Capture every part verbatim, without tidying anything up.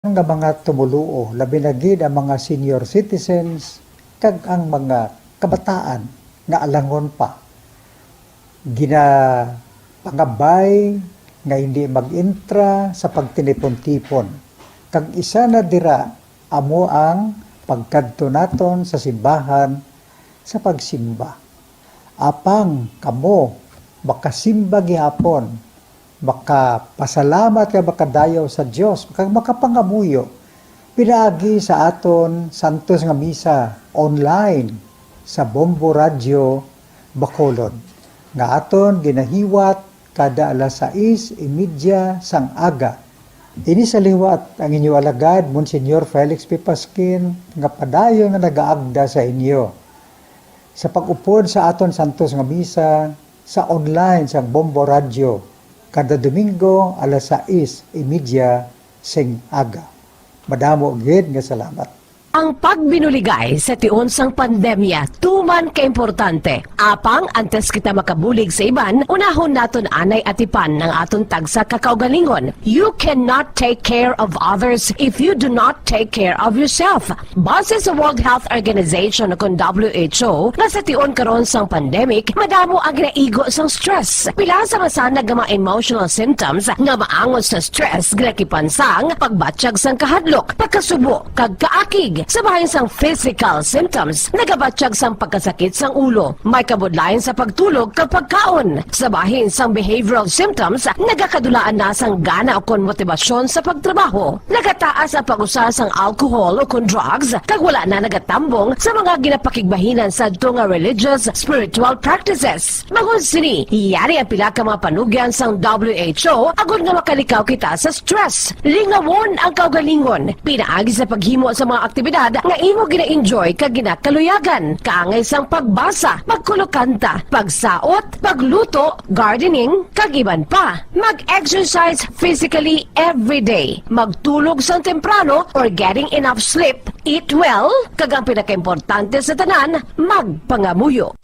nga mga tumoluo, labi na gid ang mga senior citizens kag ang mga kabataan nga alangon pa. Ginapangabay nga hindi mag-entra sa pagtinipon-tipon, kag isa na dira amo ang pagkadto naton sa simbahan sa pagsimba. Apang kamo makasimba gihapon, makapasalamat kag makadayaw sa Dios, kag makapangamuyo pinaagi sa aton santos nga misa online sa Bombo Radyo Bacolod, nga aton ginahiwat kada alas sais y media sang aga. Ini sa liwat ang inyo alagad, Monsignor Felix P. Pasquin, nga padayon nga nagaagda sa inyo sa pag-upod sa aton santos nga misa sa online sang Bombo Radyo kada Domingo alas sais y media sing aga. Madamo gid nga salamat. Ang pagbinuligay sa tion sang pandemya tuman ka importante. Apang antes kita makabulig sa iban, unahon naton anay atipan ang aton tagsa ka kaugalingon. You cannot take care of others if you do not take care of yourself. Base sa World Health Organization ukon W H O, nga sa tion karon sang pandemic, madamo ang ginaigo sang stress. Pila sa masanag nga mga emotional symptoms nga maangot sa stress ginakipan sang pagbatyag sang kahadlok, pagkasubo, kag kaakig. Sa bahin sang physical symptoms, nagabatyag sang pagkasakit sang ulo, may kabudlayan sa pagtulog kag pagkaon. Sa bahin sang behavioral symptoms, nagakadulaan na sang gana ukon motibasyon sa pagtrabaho. Nagataas ang pag-usa sang alcohol ukon drugs, kag wala na nagatambong sa mga ginapakigbahinan sadto nga religious, spiritual practices. Bangod sini, yari ang pila ka mga panugyan sang W H O agod nga makalikaw kita sa stress. Lingawon ang kaugalingon pinaagi sa paghimo sa mga aktibidad nga imo gina-enjoy kag ginakaluyagan, kaangay sang pagbasa, pagkulokanta, pagsaot, pagluto, gardening, kag iban pa. Mag-exercise physically every day. Magtulog sang temprano or getting enough sleep. Eat well, kag ang pinakaimportante sa tanan, magpangamuyo.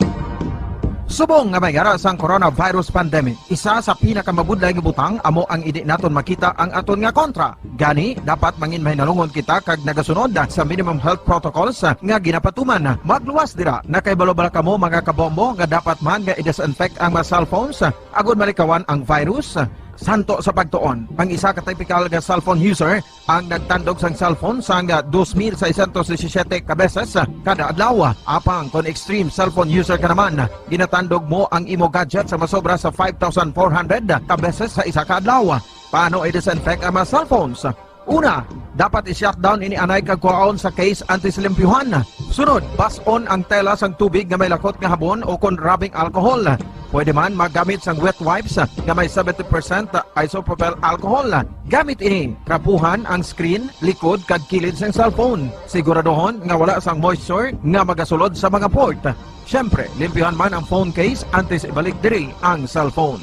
Subong nga may ara sang coronavirus pandemic, isa sa pinakamabudlay nga butang amo ang indi naton makita ang aton nga kontra. Gani, dapat mangin mahinalungon kita kag nagasunod sa minimum health protocols nga ginapatuman. Magluwas dira, nakahibalo bala kamo, mga kabombo, nga dapat man nga i-disinfect ang mga cellphones agod malikawan ang virus? Santo sa pagtuon, ang isa ka typical nga cellphone user ang nagtandog sang cellphone sang dos mil seiscientos disisiete ka beses kada adlaw. Apang kon extreme cellphone user ka naman, ginatandog mo ang imo gadget sa masobra sa five thousand four hundred ka beses sa isa ka adlaw. Paano i-disinfect ang mga cellphones? Una, dapat i-shutdown ini anay kag kuhaon sa case antes limpyuhan. Sunod, bas-on ang tela sang tubig nga may lakot nga habon o kon rubbing alcohol. Pwede man maggamit sang wet wipes nga may seventy percent isopropyl alcohol. Gamit ini, trapuhan ang screen, likod, kag kilid sang cellphone. Siguraduhon nga wala sang moisture nga magasulod sa mga port. Siyempre, limpyuhan man ang phone case antes ibalik diri ang cellphone.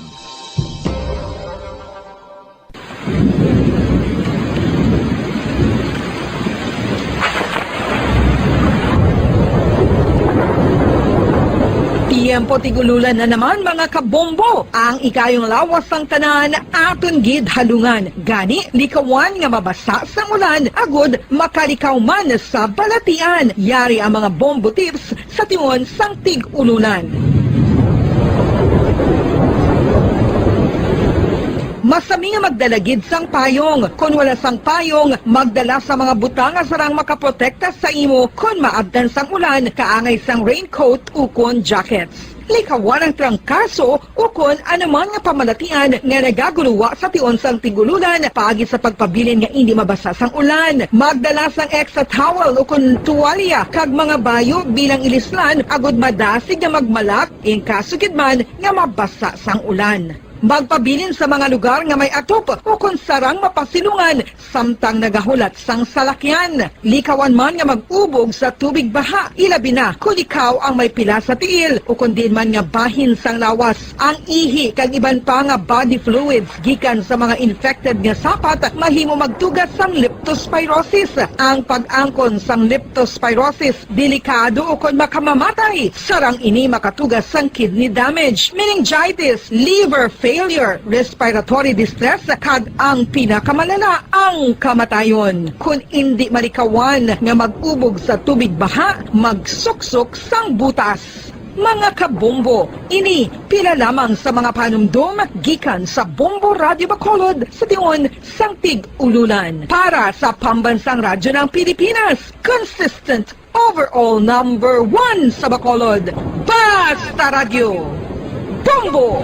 Tiyempo tig-ululan na naman, mga kabombo. Ang ikayong lawas sang tanan aton gid halungan. Gani, likawan nga mabasa sang ulan agud makalikaw man sa balatian. Yari ang mga bombo tips sa tion sang tig-ululan. Masami nga magdala gid sang payong. Kon wala sang payong, magdala sa mga butang nga sarang makaprotekta sa imo kon maabtan sang ulan, kaangay sang raincoat ukon jackets. Likawan ang trangkaso ukon anuman nga pamalatian nga nagaguluwa sa tion sang tig-ululan paagi sa pagpabilin nga indi mabasa sang ulan. Magdala sang extra towel ukon tuwalya kag mga bayo bilang ilislan agud madasig nga magmalak in kaso gid man nga mabasa sang ulan. Magpabilin sa mga lugar nga may atop ukon sarang mapasilungan samtang nagahulat sang salakyan. Likawan man nga mag-ubog sa tubig baha, ilabi na kon ikaw ang may pila sa tiil ukon diin man nga bahin sang lawas. Ang ihi kag iban pa nga body fluids gikan sa mga infected nga sapat mahimo magtuga sang leptospirosis. Ang pag-angkon sang leptospirosis delikado ukon makamamatay. Sarang ini makatuga sang kidney damage, meningitis, liver failure, failure, respiratory distress, kag ang pinakamalala, ang kamatayon. Kon indi malikawan nga mag-ubog sa tubig baha, magsuksok sang butas. Mga kabombo, ini pila lamang sa mga panumdom gikan sa Bombo Radyo Bacolod sa tion sang Tig-Ululan. Para sa Pambansang Radyo ng Pilipinas, consistent overall number one sa Bacolod. Basta Radyo, Bombo!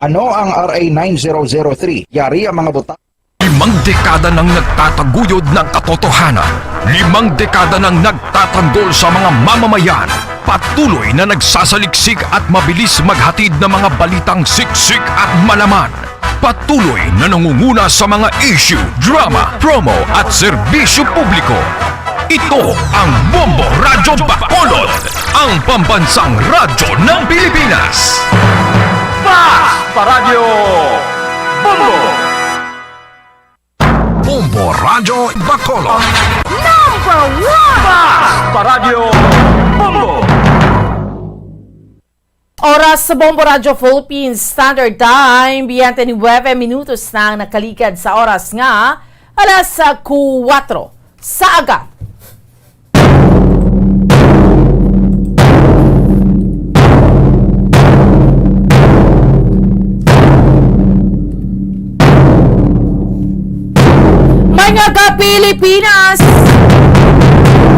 Ano ang R A nine zero zero three? Yari ang mga butang. Limang dekada nang nagtataguyod ng katotohanan. Limang dekada nang nagtatanggol sa mga mamamayan. Patuloy na nagsasaliksik at mabilis maghatid ng mga balitang siksik at malaman. Patuloy na nangunguna sa mga issue, drama, promo at serbisyo publiko. Ito ang Bombo Radyo Bacolod, ang pambansang radyo ng Pilipinas. Basta Radyo Bombo! Bombo Radyo Bacolod. Number one! Basta Radyo Bombo! Oras sa Bombo Radyo Philippines Standard Time, biyente ni nuebe minutos na ang nakaligad sa oras nga alas kuwatro sa aga. May nga aga Pilipinas!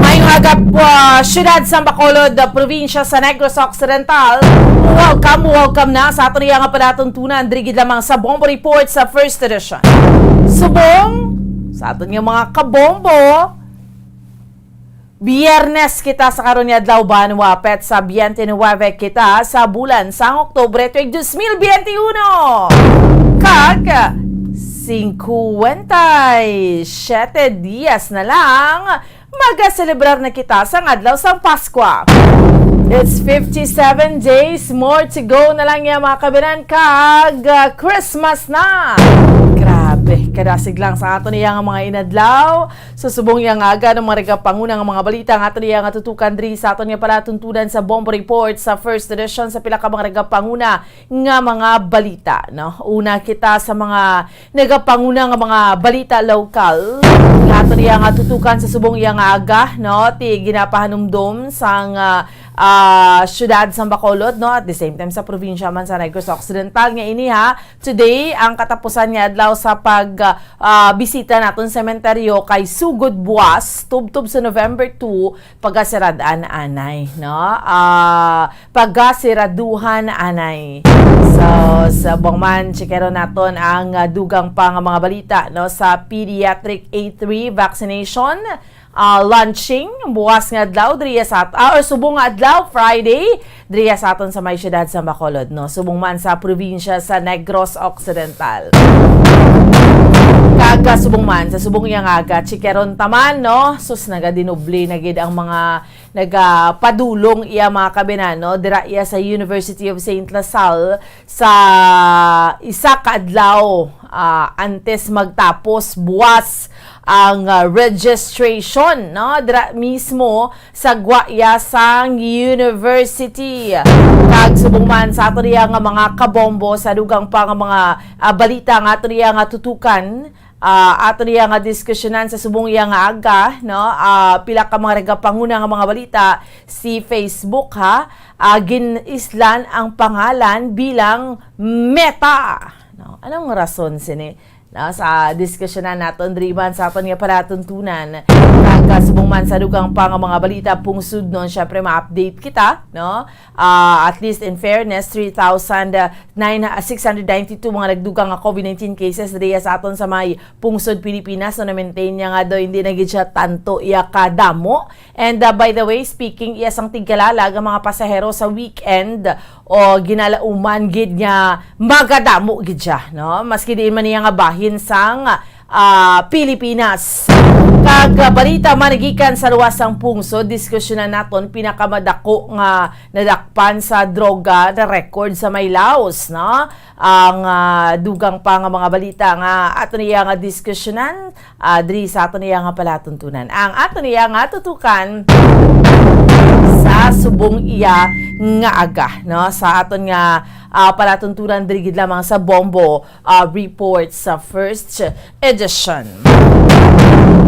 May nga aga, ah, siyudad sa Bacolod, ah, probinsya sa Negros Occidental. Welcome, welcome na sa aton iya nga palatuntunan diri gid lamang sa Bombo Report sa First Edition. Subong sa aton nga mga kabombo, Biyernes kita sa karon nga adlaw, banwa, petsa biyente nuebe kita sa bulan sang Oktubre tuig dos mil biyente uno. Kag singkwenta y siyete dias na lang magaselebrar na kita sang adlaw sang Paskwa. It's fifty-seven days more to go na lang ya, mga kabinan, kag ah, Christmas na. Grabe, kadasig lang sa aton iya nga mga inadlaw. Sa subong iya nga aga, ang mga nagapanguna nga mga balita nga aton iya nga tutukan diri sa aton nga palatuntunan sa Bombo Report sa First Edition, sa pila ka mga nagapanguna nga mga balita, no? Una kita sa mga nagapanguna nga mga balita lokal nga aton iya nga tutukan sa subong iya nga aga, no? Ti ginapahanumdom sang ah, ah, siyudad sang Bacolod, no? At the same time sa probinsya man sa Negros Occidental nga ini, ha. Today ang katapusan nga adlaw sa pag ah, bisita naton sementeryo kay sugod buwas, tubtob sa November two, pagasirad-an anay, no? Ah, pagasiraduhan anay. So, sa bangman, checkeron naton ang ah, dugang pa nga mga balita, no, sa pediatric A three vaccination ah, launching buwas nga adlaw diriya sa at-, ah, or subong nga adlaw, Friday, diriya sa aton sa may siyudad sa Bacolod, no? Subong man sa probinsya sa Negros Occidental. Kag ah, subong man sa subong iya nga aga, chikeron taman, no? Sus, nagadinoble na gid ang mga nagapadulong iya, mga kabinan, no? Dira iya sa University of Saint La Salle sa isa ka adlaw ah, antes magtapos buwas ang ah, registration, no? Dira mismo sa gwa iya sang university. Kag subong man sa ato diya nga mga kabombo sa dugang pa nga mga ah, balita nga ato diya nga tutukan, ah, ato diya nga diskusyonan sa subong iya nga aga, no? Ah, pila ka mga nagapanguna nga mga balita, si Facebook, ha, ah, gin-islan ang pangalan bilang Meta. No? Anong rason sini? No, sa diskusyonan naton diri man sa aton nga palatuntunan, kag subong man sa dugang pa nga mga balita, pungsod, no, syempre ma-update kita, no? Ah, at least in fairness, three thousand nine, ah, six hundred ninety-two mga nagdugang nga COVID nineteen cases diri sa aton sa may pungsod Pilipinas, no, na-maintain niya nga daw hindi na gid siya tanto iya kadamo. And, ah, by the way, speaking, iya sang tigkalalag ang mga pasahero sa weekend o ginalauman gid nga magadamo gid siya, no? Maski diin man niya nga bahin sang ah, Pilipinas. Kag, ah, balita man gikan sa luwas sang pungsod, diskusyonan naton pinakamadako nga nadakpan sa droga na record sa may Laos, no? Ang, ah, dugang pa nga mga balita nga ato niya nga diskusyonan, ah, diri sa ato niya nga palatuntunan. Ang ato niya nga tutukan sa subong iya nga aga, no? Sa aton nga, ah, palatuntunan diri gid lamang sa Bombo, ah, Report sa first edition.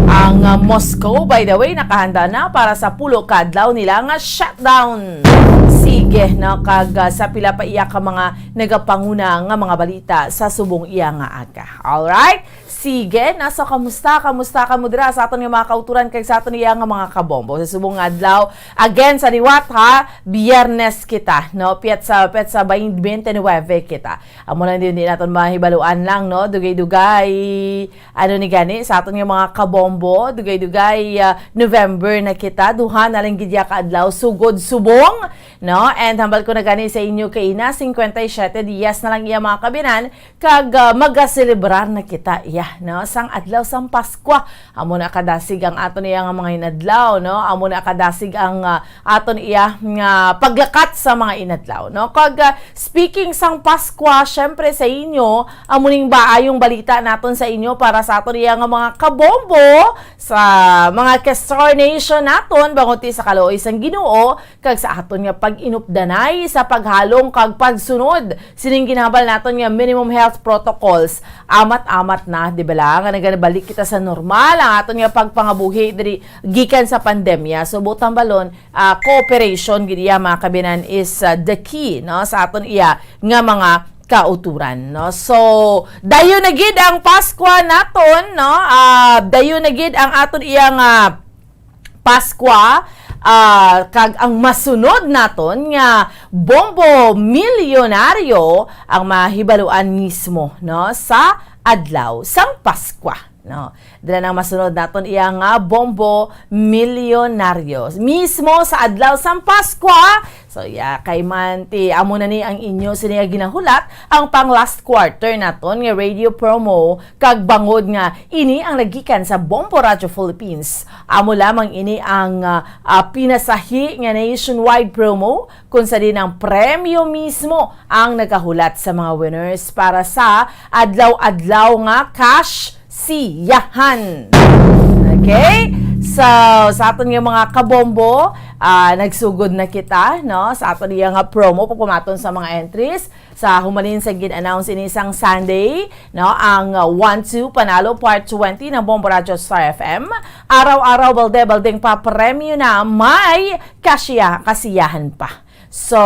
Ang, ah, Moscow, by the way, nakahanda na para sa pulo ka adlaw nila nga shutdown. Sige, no, kag, ah, sa pila pa iya ka mga nagapanguna nga mga balita sa subong iya nga aga. Alright? Sige, na, so kamusta? Kamusta kamo dira sa aton nga mga kauturan kag sa aton iya nga mga kabombo sa subong nga adlaw? Again, sa liwat, ha, Biyernes kita, no? Petsa, petsa twenty-nine kita. Amo lang din, di naton mahibaluan lang, no? Dugay-dugay. Ano ni gani, sa aton nga mga kabombo, dugay-dugay, ah, November na kita, duha na lang gid ya ka adlaw, sugod subong, no? And hambal ko na gani sa inyo kay ina, cincuenta y siete dias na lang iya mga kabinan, kag, ah, magaselebrar na kita iya, no? Sang adlaw sang Paskwa, amo na kadasig ang aton iya nga mga inadlaw, no? Amo na kadasig ang, ah, aton iya nga paglakat sa mga inadlaw, no? Kag, ah, speaking sang Paskwa, syempre sa inyo, amo ning baayong balita naton sa inyo para sa aton iya nga mga kabombo, sa mga ka-Star Nation naton, bangod ti sa kaluoy sang Ginoo, kag sa aton nga pag-inupdanay sa paghalong kag pagsunod sining ginhambal naton nga minimum health protocols. Amat-amat na, di bala, nga naganabalik kita sa normal ang aton nga pagpangabuhi diri gikan sa pandemya. So, buot hambalon, ah, cooperation gid iya, mga kabinan, is, ah, the key, no, sa aton iya nga mga kauturan, no? So, dayon na gid ang Paskwa naton, no? Ah, dayon na gid ang aton iya nga Paskwa, ah, kag ang masunod naton nga bombo milyonaryo ang mahibaluan mismo, no, sa adlaw sang Paskwa, no. Dira nang masunod naton iya nga bombo milyonaryo mismo sa adlaw sang Paskwa. So, yeah, kay man ti amo na ni ang inyo sini nga ginahulat, ang pang last quarter naton nga radio promo, kag bangod nga ini ang nagikan sa Bombo Radio Philippines, amo lamang ini ang, ah, ah, pinasahi nga nationwide promo, kung sa din ang premyo mismo ang nagahulat sa mga winners para sa adlaw-adlaw nga cash siyahan. Okay? So, sa aton nga mga kabombo, ah, nagsugod na kita, no, sa aton iya nga promo, pagpamaton sa mga entries. Sa humalin sa gin-announce ini sang Sunday, no, ang, uh, One Two Panalo Part Twenty ng Bombo Radyo Star F M. Araw-araw, balde-baldeng papremyo na may kasiya-, kasiyahan pa. So,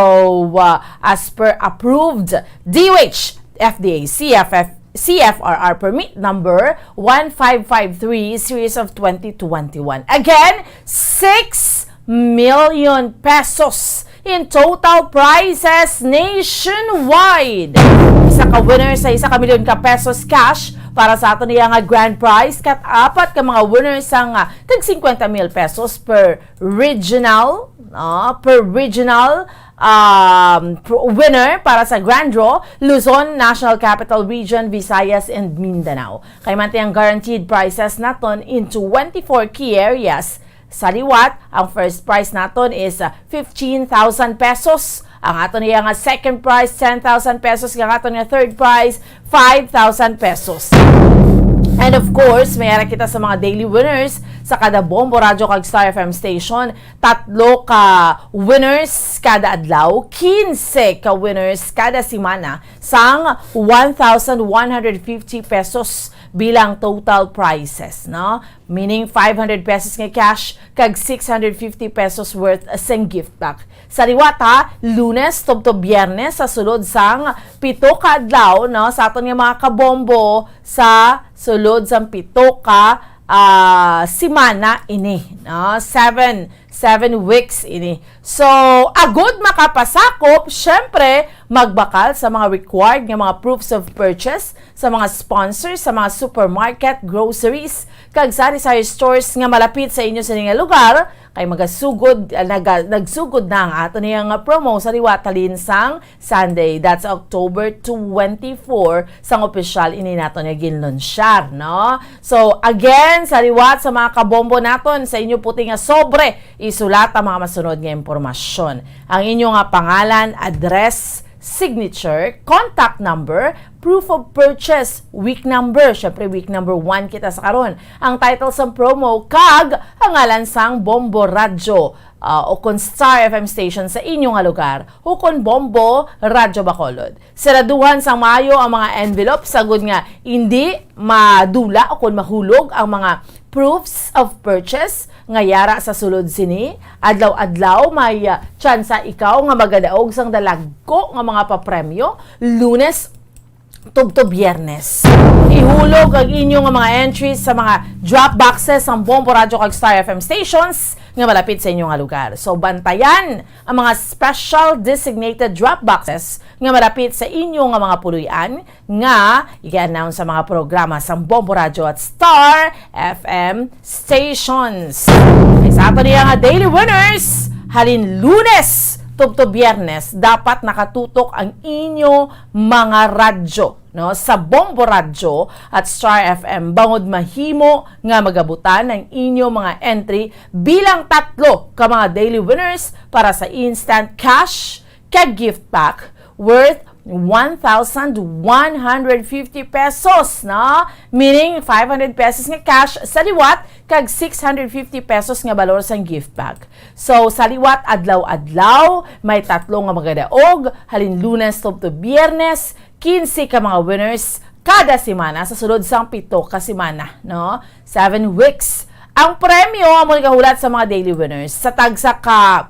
uh, as per approved D O H, F D A, C F F, C F R R permit number one five five three series of twenty twenty-one. Again, six million pesos in total prizes nationwide. Isa ka winner sa isa ka milyon ka pesos cash para sa aton iya nga grand prize, kat apat ka mga winners sang, ah, tag cincuenta mil pesos per regional, ah, per regional, um, pro-, winner para sa grand draw, Luzon, National Capital Region, Visayas, and Mindanao. Kay man ti ang guaranteed prizes naton in twenty-four key areas. Sa liwat, ang first prize naton is, ah, fifteen thousand pesos. Ang aton iya nga second prize, ten thousand pesos. Ang aton nga third prize, five thousand pesos. And of course, may ara kita sa mga daily winners sa kada Bombo Radyo kag Star F M station. Tatlo ka winners kada adlaw, quince ka winners kada semana sang one thousand one hundred fifty pesos bilang total prizes, no? Meaning five hundred pesos nga cash kag six hundred fifty pesos worth sang gift pack. Sa liwat, ha, Lunes tubtob Biyernes sa sulod sang pito ka adlaw, no, sa aton nga mga kabombo sa sulod sang pito ka, ah, semana ini, no? Seven Seven weeks ini. So, agud makapasakop, syempre, magbakal sa mga required nga mga proofs of purchase sa mga sponsors, sa mga supermarket, groceries, kag sari-sari stores nga malapit sa inyo sa nga lugar, kay magasugod, ah, naga-, nagsugod na ang ato niya nga promo sa liwat halin sang Sunday. That's October twenty-four, sang opisyal ini nato nga ginlunsyar, no? So, again, sa liwat sa mga kabombo naton, sa inyo puti nga sobre, isulat ang mga masunod nga impormasyon. Ang inyo nga pangalan, address, signature, contact number, proof of purchase, week number. Syempre, week number one kita sa karon. Ang title sang promo, kag ang ngalan sang Bombo Radyo, ah, o kon Star F M station sa inyo nga lugar, o kon Bombo Radyo Bacolod. Seraduhan sang maayo ang mga envelope, sagod nga indi madula o kon mahulog ang mga proofs of purchase nga yara sa sulod sini. Adlaw-adlaw may, ah, tsansa ikaw nga magadaog sang dalagko nga mga papremyo, Lunes tubtob Biyernes. Ihulog ang inyo nga mga entries sa mga drop boxes sang Bombo Radyo kag Star F M stations nga malapit sa inyo nga lugar. So, bantayan ang mga special designated drop boxes nga malapit sa inyo nga mga puloy-an nga i-announce sa mga programa sang Bombo Radyo at Star F M stations. Kay sa ato niya nga daily winners, halin Lunes tubtob Biyernes, dapat nakatutok ang inyo mga radyo, no, sa Bombo Radyo at Star F M, bangod mahimo nga magabutan ang inyo mga entry bilang tatlo ka mga daily winners para sa instant cash kag gift pack worth one thousand one hundred fifty pesos, no? Meaning, five hundred pesos nga cash sa liwat kag six hundred fifty pesos nga balor sang gift pack. So, sa liwat, adlaw-adlaw, may tatlo nga magadaog, halin Lunes tubtob Biyernes, quince ka mga winners kada semana sa sulod sang pito ka semana, no? Seven weeks. Ang premyo amo nagahulat sa mga daily winners. Sa tagsa ka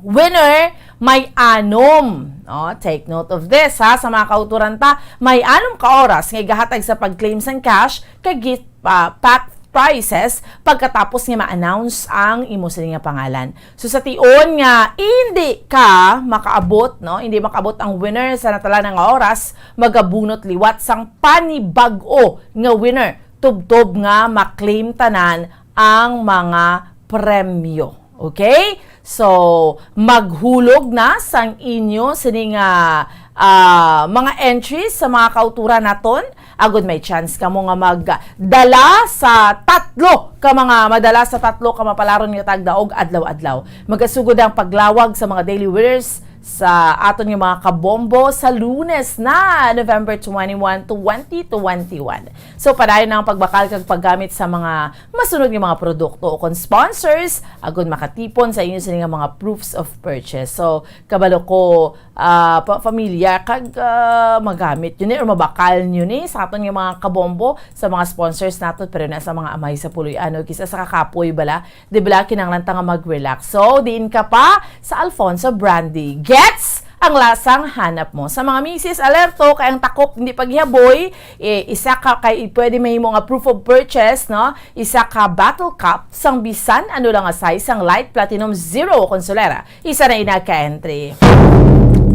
winner, may anom. No? Take note of this, ha, sa mga kauturan ta, may anom ka oras nga igahatag sa pag-claim sang cash kag gift, ah, pack prizes pagkatapos nga ma-announce ang imo sini nga pangalan. So, sa tion nga hindi ka makaabot, no, hindi makaabot ang winner sa natalaan nga oras, magabunot liwat sang panibag-o nga winner tubtob nga ma-claim tanan ang mga premyo. Okay? So, maghulog na sang inyo sini nga, ah, mga entries sa mga kauturan naton. Agud may chance kamo nga magdala sa tatlo ka mga, madala sa tatlo ka mapalaron nga tagdaog adlaw-adlaw. Magasugod ang paglawag sa mga daily winners sa aton nga mga kabombo sa Lunes na, November twenty-one, twenty twenty-one. So, padayon na ang pagbakal kag paggamit sa mga masunod nga mga produkto o kon sponsors, agud makatipon sa inyo sini nga mga proofs of purchase. So, kabalo ko, ah, pa-, familiar kag, ah, magamit nyo ni or mabakal nyo ni sa aton nga mga kabombo, sa mga sponsors nato, pero na sa mga amay sa puloy-an, kis-a sa kakapoy bala, di bala kinahanglan ta nga mag-relax. So, diin ka pa sa Alfonso Brandy. Gets ang lasang hanap mo. Sa mga misis, alerto kay ang takop hindi paghihaboy, eh, isa ka kay pwede mahimo nga proof of purchase, no? Isa ka bottle cup sang bisan ano lang nga size sang Light Platinum Zero Consolera. Isa na ina ka entry.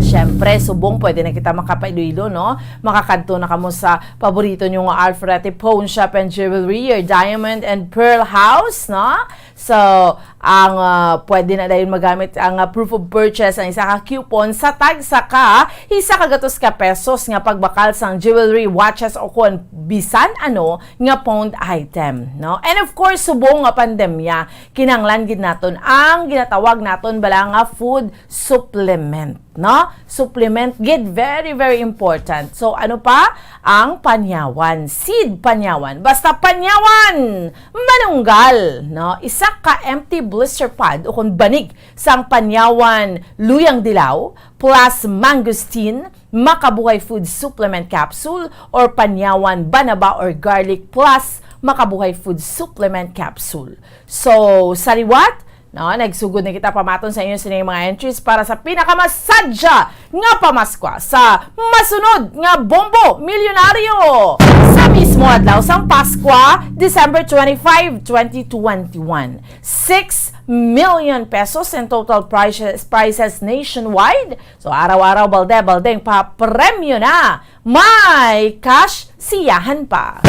Siyempre, subong pwede na kita makapailoilo, no? Makakadto na kamo sa paborito nyo nga Alfred Pawn Shop and Jewelry, your Diamond and Pearl House, no? So, ang, ah, pwede na dayon magamit ang, ah, proof of purchase, ang isa ka coupon sa tagsa ka isa ka gatos ka pesos nga pagbakal sang jewelry, watches, o kon bisan ano nga pawned item, no? And of course, subong nga pandemya, kinahanglan gid naton ang ginatawag naton bala nga food supplement, no? Supplement gid, very, very important. So, ano pa? Ang panyawan, seed panyawan. Basta panyawan, manunggal, no? Isa ka empty blister pod o kon banig sang panyawan luyang dilaw plus mangosteen, Makabuhay Food Supplement Capsule, or panyawan banaba or garlic plus Makabuhay Food Supplement Capsule. So, sa liwat, no, nagsugod na kita pamaton sa inyo sini mga entries para sa pinakamasadya nga pamaskwa sa masunod nga Bombo Milyonaryo. Sa mismo Mo adlaw sang Paskwa, December twenty-five, twenty twenty-one. Six million pesos in total prizes, prizes nationwide. So, araw-araw, balde-baldeng papremyo na. May cash siyahan pa.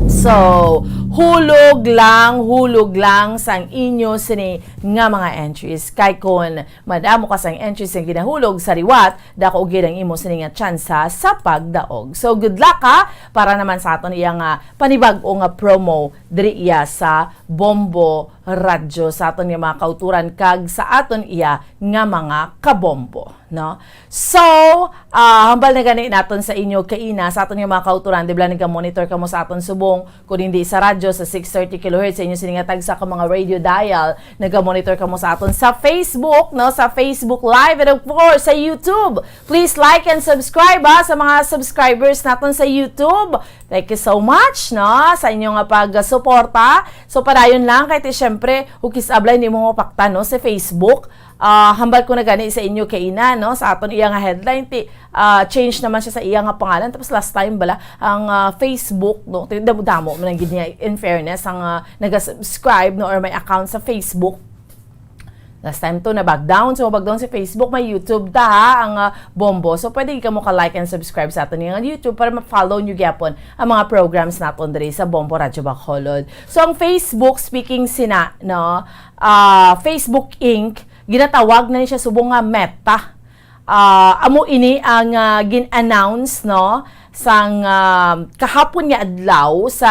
So, hulog lang, hulog lang sang inyo sini nga mga entries. Kay kun madamo ka sang entries nga ginahulog sa liwat, dako gid ang imo sini nga tsansa sa pagdaog. So, good luck, ha, para naman sa aton iya nga panibag-o nga promo diri iya sa Bombo Radyo, sa aton nga mga kauturan kag sa aton iya nga mga kabombo, no? So, ah, hambal na gani naton sa inyo kaina, sa aton nga mga kauturan, di ba, naga-monitor kamo sa aton subong, kung hindi sa radyo, sa six thirty kilohertz, sa inyo sini nga tagsa ka mga radio dial, naga-monitor kamo sa aton sa Facebook, no? Sa Facebook Live, and of course, sa YouTube. Please like and subscribe, ha, sa mga subscribers naton sa YouTube. Thank you so much, no, sa inyo nga pagsuporta. So, padayon lang, kay ti, syempre, hukis ablay, hindi mo mapaktan, no, sa Facebook. Ah, hambal ko na gani sa inyo kaina, no, sa aton iya nga headline, ti, ah, change naman siya sa iya nga pangalan. Tapos last time bala, ang, ah, Facebook, no, ti, damo-damo man ang gid niya, in fairness, ang, ah, naga-subscribe, no, or may account sa Facebook. Last time to, na-back down. So, back down si Facebook, may YouTube ta, ha, ang, ah, Bombo. So, pwede kamo ka-like and subscribe sa aton nga YouTube para ma-follow nyo gyapon ang mga programs naton diri sa Bombo Radyo Bacolod. So, ang Facebook, speaking sina, no, ah, Facebook Inc, ginatawag na ni siya subong nga Meta. Ah, amo ini ang, ah, gin-announce, no, sang, ah, kahapon nga adlaw sa,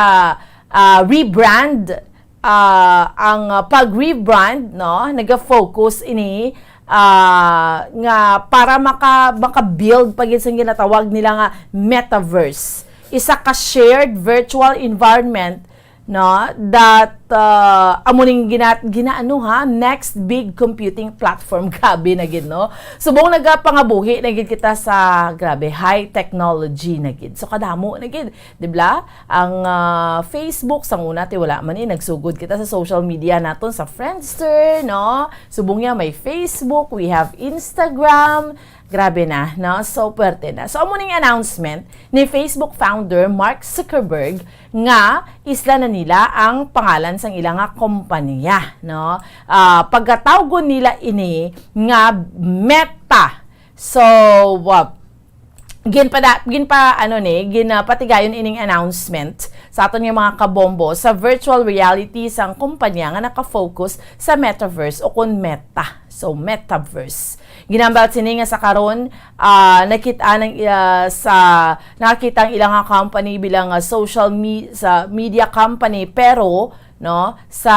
ah, rebrand, ah, ang, ah, pag-rebrand, no, naga-focus ini, ah, nga para maka-, maka-build pa gid sang ginatawag nila nga metaverse. Isa ka shared virtual environment, no, that, ah, amo ning gina-, ginaano, ha, next big computing platform. Grabe na gid, no? Subong nagapangabuhi na gid kita sa, grabe, high technology na gid. So, kadamo na gid, di ba? Ang, ah, Facebook, sang una, ti wala man ni, nagsugod kita sa social media naton sa Friendster, no? Subong niya may Facebook, we have Instagram. Grabe na, no? So, pwerte na. So, amo ning announcement ni Facebook founder Mark Zuckerberg nga isla na nila ang pangalan sang ila nga kompanya, no? Ah, pagkatawgon nila ini nga Meta. So, uh, ginpada-, ginpa-, ano ni, ginapatigayon ining announcement sa aton nga mga kabombo sa virtual reality sang kompanya nga naka-focus sa metaverse o kon Meta. So, metaverse. Ginambal sini nga sa karon, ah, nakita nang, ah, sa, nakita ang ilang nga company bilang, ah, social me-, sa media company, pero, no, sa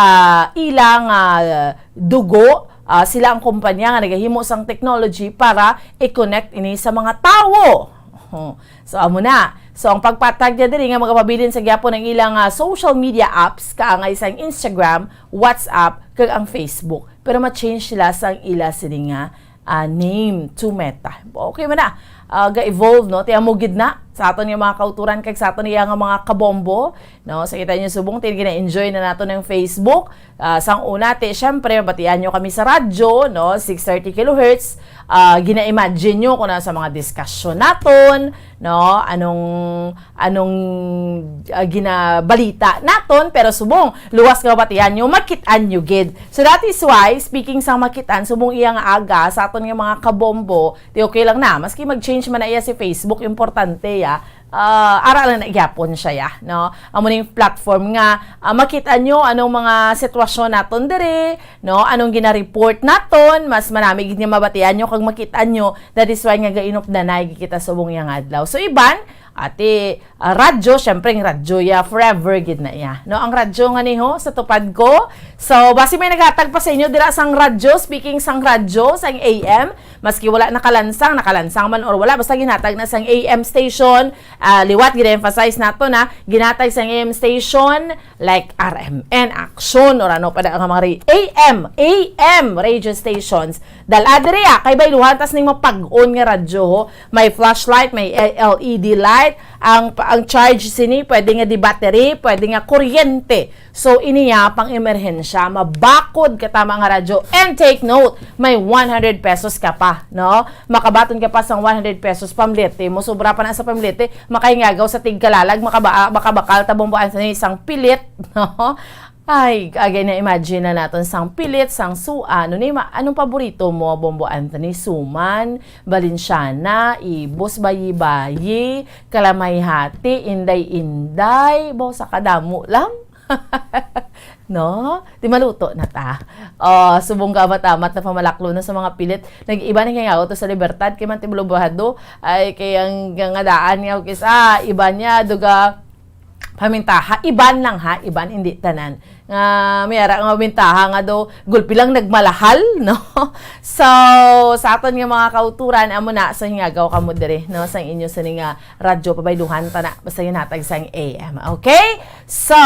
ilang, ah, dugo, ah, sila ang kompanya nga nagahimo sang technology para i-connect ini sa mga tawo. Oh, so, amo na. So, ang pagpatag niya diri nga magapabilin sa gyapon ang ilang, ah, social media apps, kaangay sang Instagram, WhatsApp, kag ang Facebook. Pero ma-change sila sang ila sini nga, ah, name to Meta. Okay man na. Ah, ga-evolve, no? Ti amo gid na sa aton nga mga kauturan kag sa aton iya nga mga kabombo, no? Sa kita niyo subong, ti gina-enjoy na nato ng Facebook. Ah, sang una, ti, syempre, mabatian nyo kami sa radyo, no? Six thirty kilohertz. Ah, gina-imagine nyo kung ano sa mga diskusyon naton, no? Anong, anong, ah, ginabalita naton, pero subong, luwas nga mabatian nyo, makit-an nyo gid. So, that is why, speaking sang makit-an, subong iya nga aga, sa aton nga mga kabombo, ti okay lang na. Maski mag-change man na iya si Facebook, importante, ya. Ah, ara lang na gyapon siya, ya, no? Amo ning platform nga, ah, makita nyo anong mga sitwasyon naton diri, no? Anong gina-report naton, mas manami gid nga mabatian nyo kag makita nyo. That is why nga gainupdanay gid kita subong yang adlaw. So, iban, ati, ah, radyo, syempre, ang radyo, ya, forever gid na, ya, no? Ang radyo nga ni, ho, sa tupad ko. So, basi may naghatag pa sa inyo dira sang radyo, speaking sang radyo, sang A M, maski wala nakalansang, nakalansang man or wala, basta ginhatag na sang A M station, ah, liwat, gina-emphasize nato na, ginhatag sang A M station, like R M N, Action, or ano pa da nga mga re-, A M, A M radio stations. Dala diri, ah, kay bayluhan tas ning mapag-on nga radyo, ho. May flashlight, may L E D light, ang pa-, ang charge sini, pwede nga di battery, pwede nga kuryente. So, ini ya pang emerhensya, mabakod ka tama nga radyo. And take note, may one hundred pesos ka pa, no? Makabaton ka pa sang one hundred pesos, pamlete mo, sobra pa na sa pamlete, makahingagaw sa tigkalalag, makaba-, makabakal ta, Bombo Anthony, sang pilit, no? Ay, agay na, imagine na naton sang pilit, sang sua, ano ni, ma-, anong paborito mo, Bombo Anthony? Suman, Balenciana, Ibos, Bayi-Bayi, Kalamay Hati, Inday-Inday, baw sa kadamo lang. No? Di maluto na ta. Oh, subong ka amat-amat na pamalaklo na sa mga pilit. Nag-iba na kaya to sa Libertad, kay man ti Bulubahado, ay kay ang, ang nga daan nga, kis-, ah, iba niya, duga, pamintaha. Iban lang ha, iban, hindi tanan. Nga, may ara nga pamintaha nga do, gulpi lang nagmalahal, no? So, sa aton nga mga kauturan, amo na, sa hingagaw kamo dire, no? Sa inyo sa nga radyo, pabayluhan ta na, basta ginhatag sang A M, okay? So,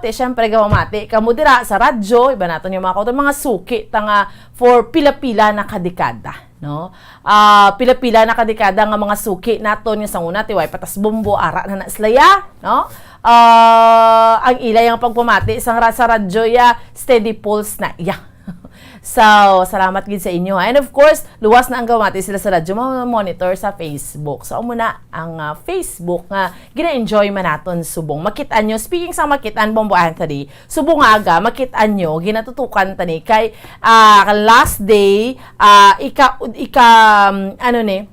ti, syempre, gawamati, kamo dira sa radyo, iba naton yung mga kauturan, mga suki, ta nga for pila-pila na kadekada, no? Ah, pila-pila na kadekada nga mga suki naton nga sang una, ti way pa tas Bombo, ara na na sila ya, no? Ah, ang ila yung pagpamati sang ra-, sa radyo ya, steady pulse na ya. So, salamat gid sa inyo. And of course, luwas na ang gawati sila sa radyo, ma-monitor sa Facebook. So, amo na ang, ah, Facebook nga gina-enjoy man naton subong. Makit-an nyo, speaking sa makit-an, Bombo Anthony, subong nga aga, makit-an nyo, ginatutukan tani kay, ah, last day, ah, ika, ika, um, ano ni,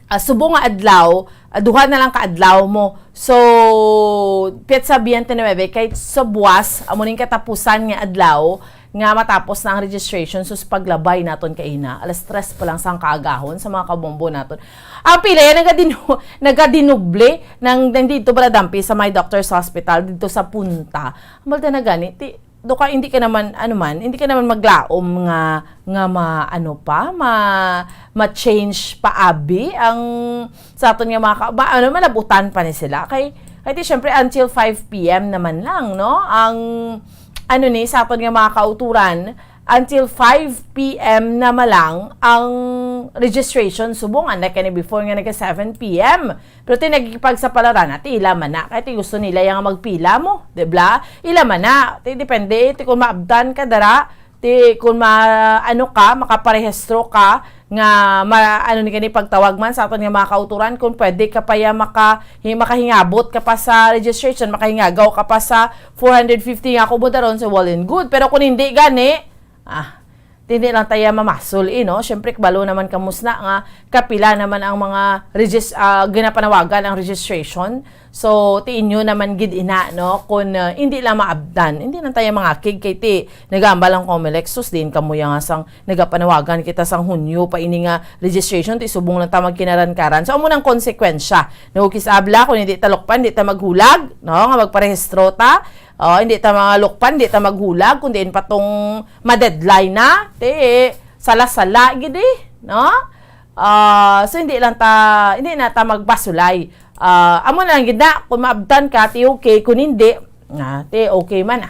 ah, subong nga adlaw, ah, duha na lang ka adlaw mo. So, petsa biyente nuebe, kay sa buwas, amo ning katapusan nga adlaw, nga matapos na ang registration, sus, paglabay naton kaina, alas tres pa lang sang kaagahon sa mga kabombo naton. Ang pila yan, nagadinu-, nagadinoble nang, nang dito, Baladampi, sa may Doctor's Hospital, dito sa Punta. Malta na gani, ti, do ka, hindi ka naman, ano man, hindi ka naman maglaom nga, nga ma-, ano pa, ma-, ma-change pa abi ang sa aton nga mga ka-, ba, ano, malabutan pa ni sila. Kay, kay ti, syempre, until five P M naman lang, no? Ang, ano ni, sa aton nga mga kauturan, until five P M na malang ang registration subong, unlike kani before nga naga seven P M. Pero ti nagipagsapalaran na, ti ila man na. Kay ti gusto nila yang magpila mo, di ba? Ila man na. Ti depende, ti kung maabtan ka dara, ti kung ma-, ano ka, makaparehistro ka, nga ma-, ano ni kani pagtawag man sa aton nga mga kauturan, kung pwede ka pa ya maka-, hi-, makahingabot ka pa sa registration, makahingagaw ka pa sa four hundred fifty nga kubo daron, so well and good. Pero kung hindi gani, ah, hindi lang tayo mamasol, eh, no? Siyempre, kabalo naman kamus na nga kapila naman ang mga regis-, ah, ginapanawagan ang registration. So, ti inyo naman gid ina, no? Kung, ah, hindi lang maabtan, hindi lang tayo mangakig kay ti nagambal ang Comelec, sus, diin kamo yang sang nagapanawagan kita sang Hunyo pa ini nga registration, ti subong lang ta magkinaran-karan. So, amo nang konsekwensya. No, kis abla, kung hindi ta lukpan, hindi ta maghulag, no? Nga magparehistro ta. Oh, hindi ta mga lukpan, hindi ta maghulag, kung diin pa tong ma-deadline na, ti sala-sala gid, eh, no? Ah, so hindi lang ta, hindi na ta magpasulay. Ah, amo na lang gid na, kung maabtan ka, ti okay, kung hindi, na, ti okay man na.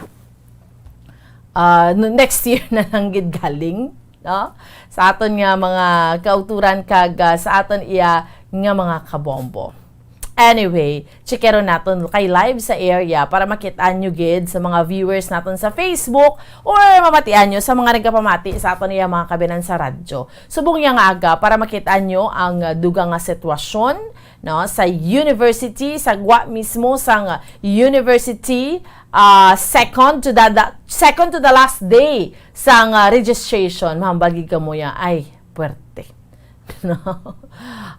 Ah, no, next year na lang gid galing, no? Sa aton nga mga kauturan kag, ah, sa aton iya nga mga kabombo. Anyway, chikero naton kay live sa area para makit-an nyo gid sa mga viewers naton sa Facebook or mamatian nyo sa mga nagapamati sa aton iya mga kabinan sa radyo. Subong niya nga aga para makit-an nyo ang, ah, dugang nga sitwasyon, no, sa university, sa gwa mismo sang university, ah, second to the, the, second to the last day sang, ah, registration. Mahambal gid kamo ya, ay, puwerte. No?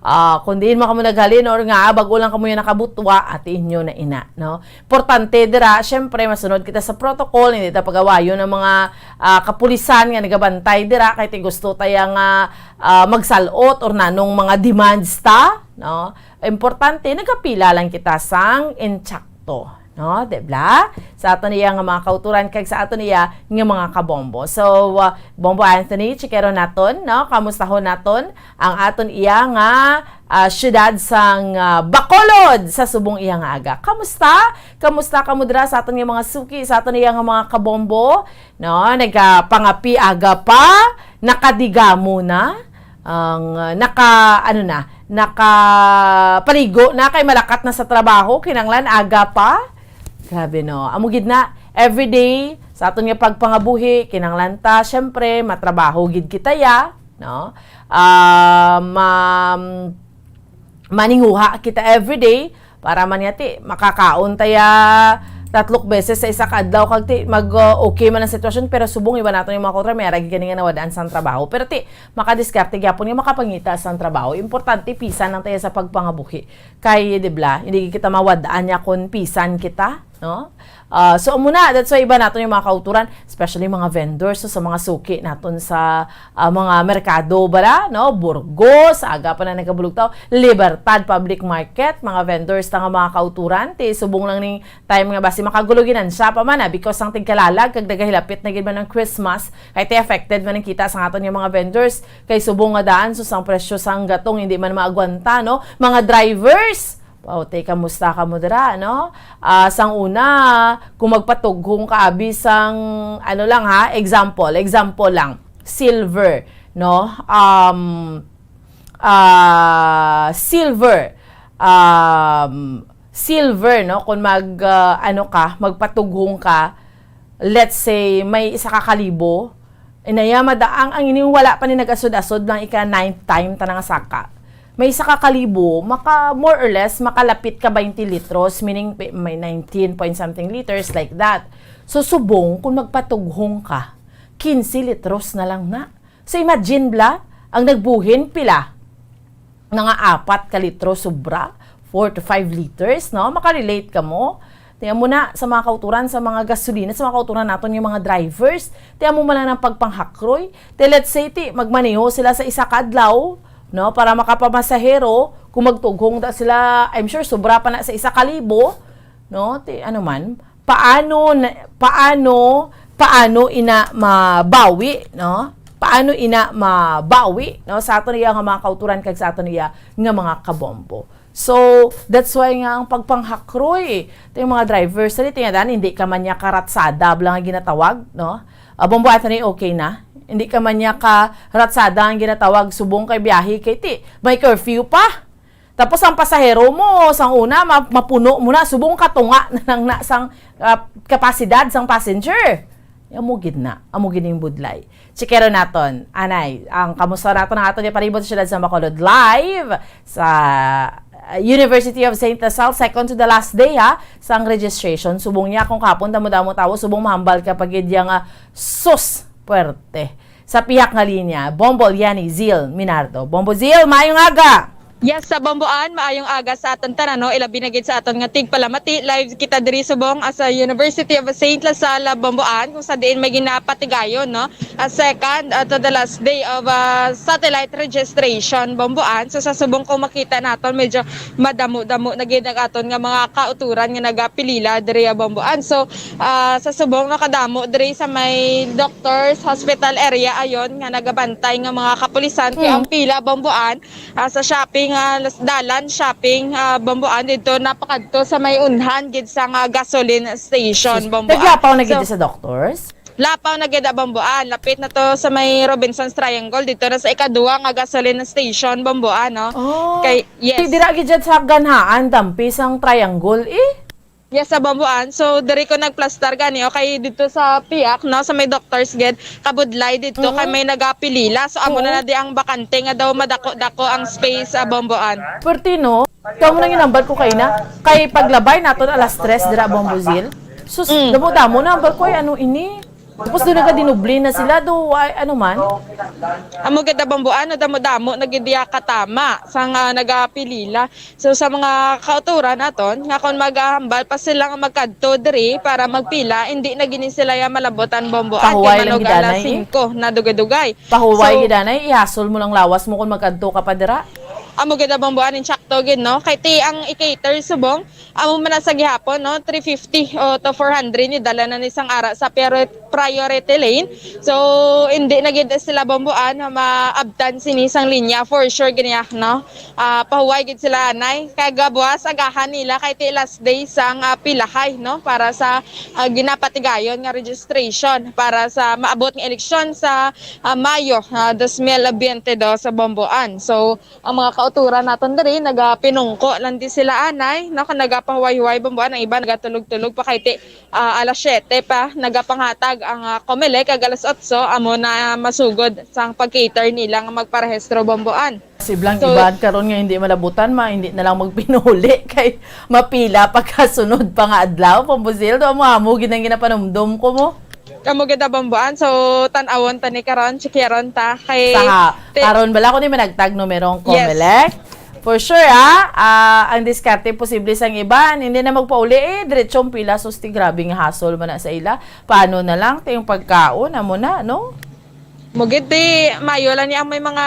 Ah, kung diin man kamo naghalin or nga, ah, bag-o lang kamo yung nakabutwa, ati inyo na ina, no? Importante dira, syempre, masunod kita sa protocol, hindi ta pagawayon ang mga, ah, kapulisan nga nagabantay dira, kay ti gusto taya nga, ah, magsalot or nanong mga demands ta, no? Importante, nagapila lang kita sang intsakto, no? Di ba? Sa aton iya nga mga kauturan kag sa aton iya nga mga kabombo. So, uh, Bombo Anthony, chikero naton, no? Kamustahon naton ang aton iya nga, uh, syudad sang, uh, Bacolod sa subong iya nga aga. Kamusta? Kamusta kamo dira sa aton nga mga suki, sa aton iya nga mga kabombo? No? Nagapangapi aga pa, nakadigamo na. ang, ah, naka, ano na, nakapaligo na kay malakat na sa trabaho, kinanglan aga pa. Grabe, no? Amo gid na, everyday, sa aton nga pagpangabuhi, kinanglan ta, syempre, matrabaho gid kita, ya, no? Ah, ma-, maninguha kita everyday, para man nga, ti, makakaon ta ya tatlok beses sa isa ka adlaw, kag, ti, mag, uh, okay man ang sitwasyon, pero subong iba naton yung mga kauturan, may ara gid gani nga nawad-an sang trabaho. Pero, ti, makadiskarte gyapon nga makapangita sang trabaho. Importante, pisan lang ta ya sa pagpangabuhi. Kay, di bla, hindi kita mawad-an niya kung pisan kita, no? Ah, so, amo na, that's why iba naton yung mga kauturan, especially mga vendors, so, sa mga suki naton sa, ah, mga merkado, bala, no? Burgos, aga pa na nagkabulog tao, Libertad Public Market, mga vendors ta nga mga kauturan, ti subong lang ning time nga basi makagulo ginansya pa man, ah, because ang tigkalalag kag nagahilapit na gid man ang Christmas, kay ti affected man ang kita sa aton nga mga vendors, kay subong nga daan, sus, ang presyo sang gatong hindi man maagwanta, no? Mga drivers, wow, te, kamusta kamo dira, no? Ah, sang una, kung magpatughong ka abi sang, ano lang ha, example, example lang, silver, no? Um, ah, silver, um, silver, no? Kung mag, ah, ano ka, magpatughong ka, let's say, may isa ka kalibo, inaya madaang ang ining wala pa ni nag-asod-asod lang ika ninth time ta nga saka. May isa ka kalibo, maka, more or less, makalapit ka twenty litros, meaning pi-, may nineteen point something liters, like that. So, subong, kung magpatughong ka, quince litros na lang na. So, imagine, bla, ang nagbuhin, pila? Mga apat ka litro sobra, four to five liters, no? Makarelate ka mo. Tiyan mo na sa mga kauturan, sa mga gasolina, sa mga kauturan naton yung mga drivers. Tiyan mo man lang ng pagpanghakroy. Te, let's say, ti, magmaneho sila sa isa ka adlaw, no? Para makapamasahero, kung magtughong da sila, I'm sure, sobra pa na sa isa ka libo, no? Ti, ano man, paano na, paano, paano ina mabawi, no? Paano ina mabawi, no? Sa aton iya nga mga kauturan kag sa aton iya nga mga kabombo. So, that's why nga ang pagpanghakroy, ito yung mga drivers, sa tingadan, hindi ka man niya karatsada, bala nga ginatawag, no? Ah, Bombo Anthony, okay na? Hindi ka man niya karatsada ang ginatawag, subong kay biyahe, kay ti, may curfew pa. Tapos ang pasahero mo, sang una, ma-, mapuno mo na, subong katunga na lang na sang, ah, kapasidad sang passenger. Amo gid na, amo gid ning budlay. Chikero naton, anay, ang kamusta naton ang aton nga palibot sa siyudad sa Bacolod, live sa, ah, University of Saint La Salle, second to the last day, ha, sang registration. Subong niya kung kapon, damo-damo tawo, subong mahambal ka pa gid yang, ah, sus, puwerte. Sa pihak nga linya, Bombo Liani Zil Minardo. Bombo Zil, maayong aga! Yes, sa Bomboan, maayong aga sa aton tanan, no? Ilabi na gid sa aton nga tigpalamati. Live kita diri subong, ah, sa University of Saint La Salle, Bomboan, kung sa diin may ginapatigayon, no? Ah, second, ah, to the last day of, ah, satellite registration, Bomboan. So, sa subong kung makita naton, medyo madamo-damo na gid ang aton nga mga kauturan nga nagapilila diri, ah, Bomboan. So, ah, sa subong, nakadamo diri sa may doctors, hospital area, ayon, nga nagabantay nga mga kapulisan. Kay Mm. ang pila, Bomboan, ah, sa shopping, ah, las-, dalan shopping, ah, Bomboan, dito napakadto sa may unhan gid sa nga gasoline station, Sus, Bomboan. Naglapaw na gid So, sa doctors? Lapaw na gid, ah, Bomboan. Lapit na to sa may Robinson's Triangle, dito na sa ikaduha nga gasoline station, Bomboan, no? Oh. Kay, yes. Di, dira gid dyan sa Ganhaan, dampi sang triangle, eh. Yes, sa Bomboan. So, diri ko nagplastar gani, okay, dito sa piak, no, sa may doctor's gate, kabudlay dito, kay Mhm. may nagapilila. So, amo Oo. na na di ang bakante nga daw madako-dako ang space sa Bomboan. Perti, no? Ikaw mo nang inambal ko kaina. Kay paglabay naton alas tres dira, Bombo Zil. Sus, Mm. damo-damo na ambal ko, ay, ano ini? Tapos doon nagadinuble na sila, do, ay, ano man? Amo gid, Bomboan, no, damo-damo na gid diya katama sa nga nagapilila. So, sa mga kauturan naton, nga kung maghambal pa sila nga magkadto diri para magpila, hindi na gini sila ya malabutan, Bomboan, kay Pahuway lang manog gid, alas anay, eh. singko na dugay-dugay. Pahuway So, gid, anay, ihasol mo lang lawas mo kung magkadto ka pa dira. Amo gid ang bambuan, insakto gid, no? Kay ti ang i-cater subong, amo man na sa gihapon, no? Three fifty o to four hundred ni dala na ni sang ara sa priori-, priority lane. So, hindi na gid sila bambuan na maabtan sini sang linya, for sure gid niya, no? Ah, pahuway gid sila anay. Kay gabuas agahan nila kay ti last day sang, ah, pilahay, no? Para sa, ah, ginapatigayon nga registration para sa maabot nga eleksyon sa, ah, Mayo, ah, dos mil biyente dos sa bambuan. So, ang mga kauturan naton diri, nagapinungko lang di sila anay, no? Kag nagapahuway-huway bambuan, ang iba nagatulog-tulog pa kay ti, ah, alas siyete pa nagapanghatag ang, ah, Comelec, kag alas otso amo na masugod sang pag-cater nila nga magparehistro bambuan. Siblang So, iban karon nga hindi malabutan, ma, hindi na lang magpinuli kay mapila pagkasunod pa nga adlaw, Bambuzil. Do amo, amo gid ang ginapanumdom ko mo. Kamo gid ang bambuan. So, tan-awon ta ni karon, checkeron ta kay Sa ha, ti- karon bala ko ni managtag numero ang Yes. Comelec. For sure, ha? Ah, ang diskarte posible sang iban, hindi na magpauli, eh, diretso ang pila, sus, ti grabe nga hasol man na sa ila. Paano na lang, ti yung pagkaon, amo na, no? Mugid ti, mayo lang niya ang may mga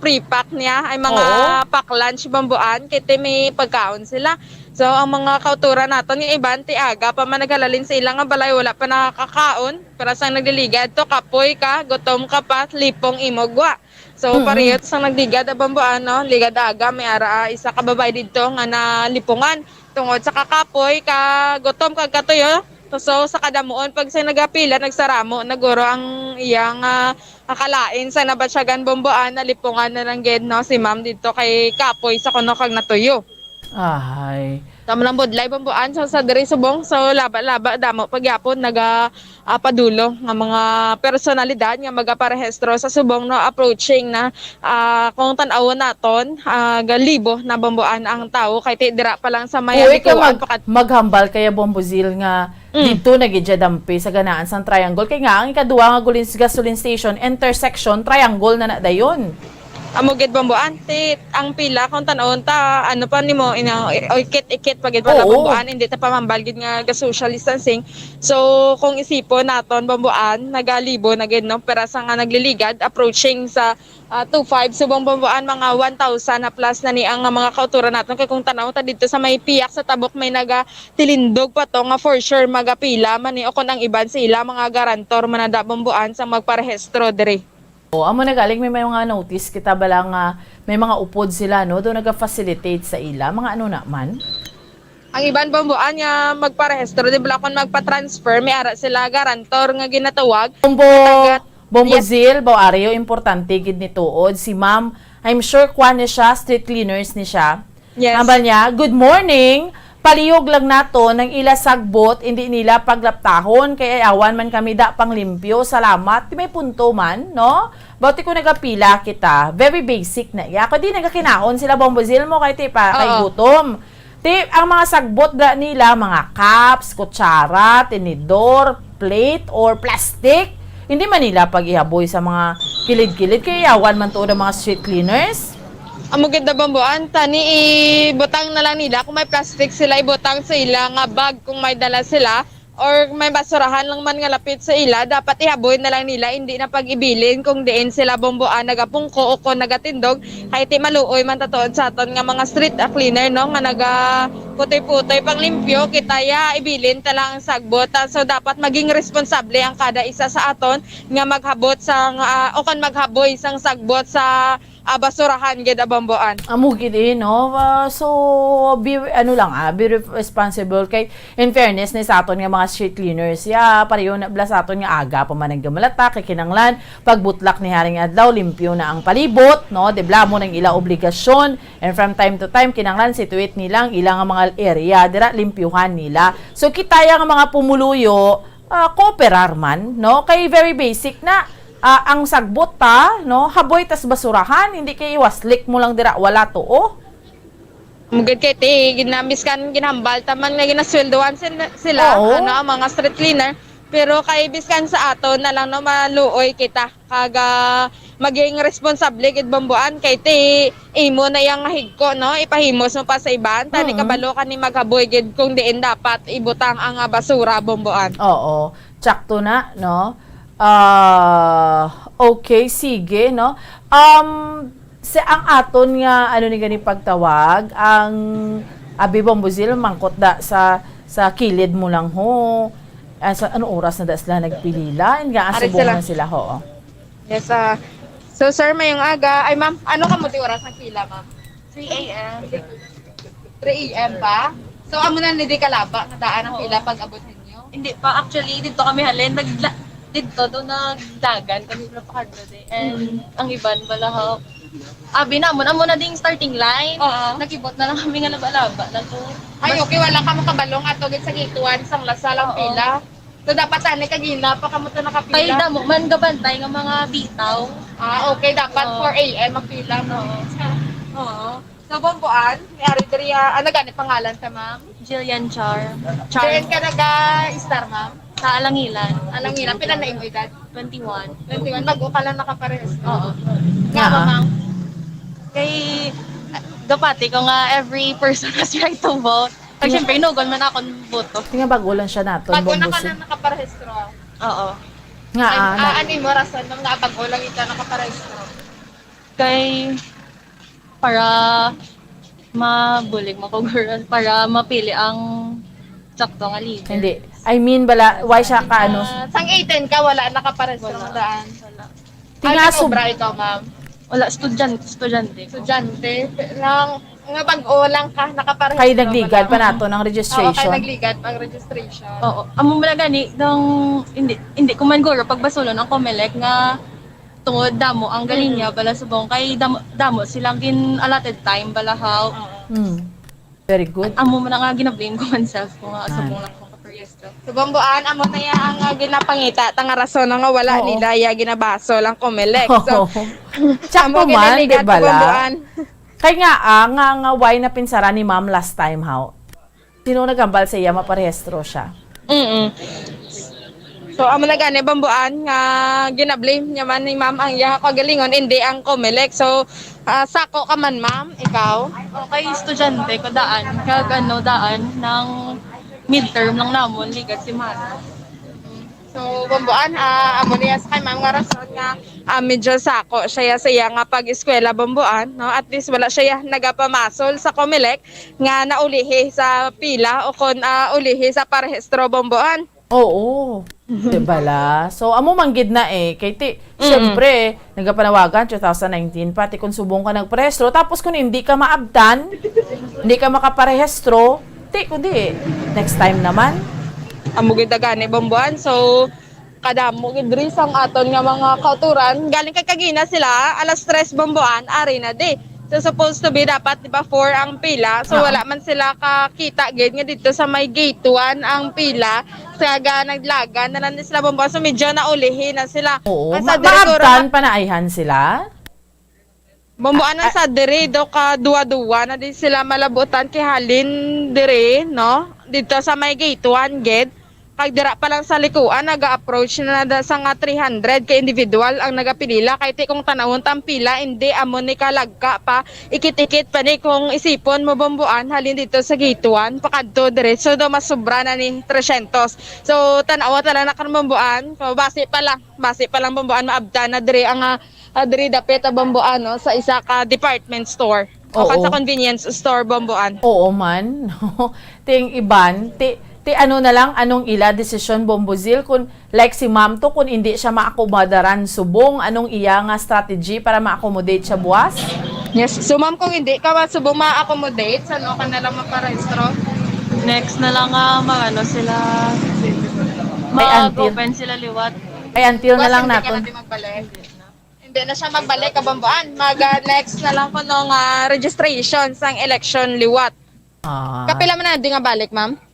pre-pack niya, ay mga Oo. pack lunch bambuan, kay ti may pagkaon sila. So, ang mga kauturan naton, yung iban, ti aga pa man naghalalin sa ila nga balay, wala pa nakakaon. Pero sang nagliligad to, kapoy ka, gutom ka pa, lipong imo gwa. So, Mm-mm. pareho to sang nagligad, abambuan, no? Ligad aga, may ara, ah, isa ka babay didto nga nalipungan. Tungod sa kakapoy, ka gutom, kag katuyo. So, sa kadamuon, pag sa nagapila, nagsaramo, naguro ang iyang, ah, akalain sa nabatyagan, bambuan, nalipungan na lang gid, no? Si ma'am didto kay kapoy sa kuno kag natuyo. Ahay. Tama lang, budlay, bambuan, sa, sa diri subong. So, laba-laba, damo pagyapon, naga, ah, padulo nga mga personalidad nga magaparehistro sa subong, no, approaching na, ah, kung tan-awon naton, ah, galibo na bambuan ang tawo kay ti dira pa lang sa may Uy, ka abituan mag-, pa kat- maghambal kaya, Bombozil, nga Mm. dito na gid siya dampi sa ganaan sang triangle. Kay nga, ang ikaduha nga gulins-, gasoline station, intersection, triangle na na dayon. Amo gid, bambuan, ti ang pila kung tan-awon ta, ano pa nimo, ina-, ikit-ikit pa gid pala, Oo. bambuan, hindi ta pamambal gid nga ga-social distancing. So, kung isipon naton, bambuan, nagalibo na gid, no? Pero sa nga nagliligad, approaching sa, ah, two five, subong, bambuan, mga one thousand na plus na ni ang mga kauturan naton. Kay kung tan-awon ta didto sa may piyak sa tabok, may nagatilindog pa to nga for sure magapila man ni, o kung ang iban sa ila, mga garantor man na da, bambuan, sa magparehistro diri. O, amo na galing may, may mga notice kita bala nga may mga upod sila, no? Do naga-facilitate sa ila. Mga ano na man? Ang iban, bambuan, nga magparehistro, di ba, kung magpa-transfer, may ara sila garantor nga ginatawag. Bombo, Taga- Bombo Yes. Zil, Bo Ario, importante gid ni tuod. Si ma'am, I'm sure kwan ni siya, street cleaners ni siya. Yes. Hambal niya, "Good morning. Palihog lang naton ang ila sagbot, hindi nila paglaptahon, kay ayawan man kami da panglimpyo. Salamat." Ti may punto man, no? Bauti ko nagapila kita. Very basic na. Ya, ako di nagakinaon sila, Bombo Zil mo, kay ti pa, kay Oo. gutom. Ti, ang mga sagbot da nila, mga cups, kutsara, tinidor, plate, or plastic, hindi man nila pag-ihaboy sa mga kilid-kilid. Kay ayawan man tuod ang mga street cleaners. Amo gid na, bambuan, tani ibutang na lang nila kung may plastic sila, ibutang sa ila nga bag kung may dala sila, or may basurahan lang man nga lapit sa ila, dapat ihaboy na lang nila, hindi na pag-ibilin kung diin sila, bambuan, nagapungko o kung nagatindog, kay ti maluoy man tatuod sa aton nga mga street, ah, cleaner, no, nga naga putoy-putoy panglimpyo, kita ya ibilin ta lang ang sagbot, ah. So, dapat maging responsable ang kada isa sa aton nga maghabot sang, ah, o kung maghaboy sang sagbot sa ah, basurahan gid, ah, bambuan. Amo gid eh, no? Ah, so, be, ano lang, ah, be re-, responsible kay, in fairness ni sa aton nga mga street cleaners, ya, pareho na bala sa aton nga aga pa man ang gamalata, kay kinanglan, pagbutlak ni haring adlaw, limpyo na ang palibot, no? Di bala mo nang ila obligasyon, and from time to time, kinanglan, situate nila ang ilang mga area, dira, limpyuhan nila. So, kita ya nga mga pumuluyo, ah, kooperar man, no? Kay very basic na, ah, ang sagbot ta, no? Haboy tas basurahan, hindi kay iwaslik mo lang dira, wala to, oh. Mugad kay ti, ginambiskan, ginhambal ta man nga ginasweldohan sin-, sila, Oo. ano, ang mga street cleaner. Pero kay biskan sa ato na lang, no, maluoy kita. Kag, ah, maging responsable gid, bambuan, kay ti imo na yang higko, no? Ipahimos mo pa sa iban. Tani Mm. kabalo ka ni maghaboy gid kung diin dapat ibutang ang, ah, basura, bambuan. Oo. Tsakto na, no? Ah, okay, sige, no? Um, Sa ang aton nga, ano ni gani pagtawag, ang abi Bombozil, mangkot da sa, sa kilid mo lang ho. Ah, sa ano oras na da sila nagpilila? Nga Ari subong sila. na sila ho. Yes, ah. So, sir, mayong aga. Ay, ma'am, ano ka mo di oras nagpila, ma'am? Three a m. Three a m ba? So, amo na ni di kalaba nga daan ang Oo. pila pag abot ninyo? Hindi pa, actually, dito kami halin. Nagla dito, doon nagdagan kami sa Fajardo Day. And ang iban, bala ho. Abi namon, amo na ding starting line. Oo. Nakibot na lang kami nga laba-laba na to. Ay, Bas- okay, wala ka makabalong ato gid sa gate one, sang Lasal ang Oo. pila. So, dapat tani kagina pa kamo to nakapila? Kay damo man gabantay nga mga bitaw. Ah, okay, dapat Oo. four a m ang pila mo. Oo. Oo. So, Bomboan, may ari diri, ah, ano gani pangalan ta, ma'am? Jillian Char. Diyan ka naga-star, ma'am? Sa Alangilan. Alangilan. Pila na imong edad? Twenty-one. Twenty-one. Bago ka lang nakaparehistro. Oo. Nga, Ah. ma'am? Kay, ah, gapati ko nga every person has right to vote. Kay, siyempre, inugon man akong boto. Tinga bago lang siya naton, Bago na ka Bombozil. na nakaparehistro. Oo. Nga, Ay, ah, ah, na- ano mo rason nung nabago lang ikaw nakaparehistro? Kay, para mabulig, makuguran, para mapili ang sakto nga leader. Hindi. I mean, bala, why siya ka, ano? Ah, sang eighteen ka, wala nakaparehistro Wala. nga daan. Wala. Tinga Ay, sub- obra ikaw, ma'am? Wala, estudyante, estudyante ko. Estudyante? Lang, nga bag-o lang ka, nakaparehistro Kay nagligad ka pa lang. nato ng Oo, kay registration. nagligad pa ang registration. Oo. Amo man gani, dong, hindi, hindi ko man guro pagbasulon ang Comelec nga tungod damo ang Mm. galinya bala subong kay damo, damo silang gin-allotted time bala haw. Oo. Mm. Very good. Amo man nga gina-blame ko myself ko nga Ah. subong lang ko kaparehistro. So, Bomboan, amo na ya ang, ah, ginapangita ta nga rason nga wala Oo. nila ya ginabasol ang Comelec. So, Oo. Tsaka amo man, ginaligat di ko, bala? Bomboan. Kay nga, ah, nga, nga why na pinsaran ni ma'am last time, haw? Sino naghambal sa iya maparehistro siya? Mm. So, amo na gani, Bomboan, nga gina-blame niya man ni ma'am ang iya kagalingon, hindi ang Comelec. So, ah, sako ka man, ma'am, ikaw? Okay, estudyante ko daan. Kag ano, daan ng midterm lang namon, ligat si ma'am. So, Bomboan, ah, amo niya sa kay ma'am nga rason nga, ah, medyo sako siya sa iya nga pag-eskwela, Bomboan, no? At least wala siya nagapamasol sa Comelec nga naulihi sa pila o kon, ah, ulihi sa parehistro, Bomboan. Oo. Mhm. Di bala? So, amo man gid na eh. Kay ti, Mm. syempre, nagapanawagan, two thousand nineteen pa, ti kung subong ka nagparehistro, tapos kung hindi ka maabtan, hindi ka makaparehistro, ti, kundi, next time naman. Amo gid na gani, Bomboan. So, kadamo gid diri sang aton nga mga kauturan. Galing kay kagina sila, alas tres, Bomboan, ari na di. So, supposed to be dapat, di ba, four ang pila. So, Oo. wala man sila kakita gid nga dito sa may gate one ang pila. Kaya naglagan na lang din sila, Bomboan. So, medyo naulihi na sila. Oo. Ang Ma-, sa diri, maabtan guro, pa na ayhan sila? Bomboan, ang Ah, sa diri, do ka duwa-duwa na din sila malabutan kay halin diri, no? Dito sa may gate one gid. Kag dira pa lang sa likuan, naga-approach na da sa nga three hundred ka individual ang nagapilila. Kay ti kung tanawon ta ang pila, hindi amo ni kalagka pa. Ikit-ikit pa ni kung isipon mo, Bomboan, halin dito sa gate one, pakadto diretso daw mas sobra na ni tresyentos. So, tan-awa ta lang na kan Bomboan. So, basi pa lang, basi pa lang, Bomboan, maabtan na diri ang, ah, ah, diri dapit, ah, Bomboan, no, sa isa ka department store. O kan Oo. sa convenience store, Bomboan. Oo man. Ting iban, ti, ti ano na lang, anong ila desisyon, Bombozil, kung like si ma'am to, kung hindi siya maakomodaran subong, anong iya nga strategy para ma-accommodate siya buwas? Yes. So, ma'am, kung hindi ka ma-, subong ma-accommodate, saan ka na lang maparehistro? Next na lang, ah, mag-ano sila, Ay, until mag-open sila liwat. Ay, until na Bukas lang hindi ka naton. na din magbalik. Hindi na siya magbalik, ka Bomboan. Mag, ah, next na lang kuno nga registration sang election liwat. Ah. Kapila man na di nga balik, ma'am?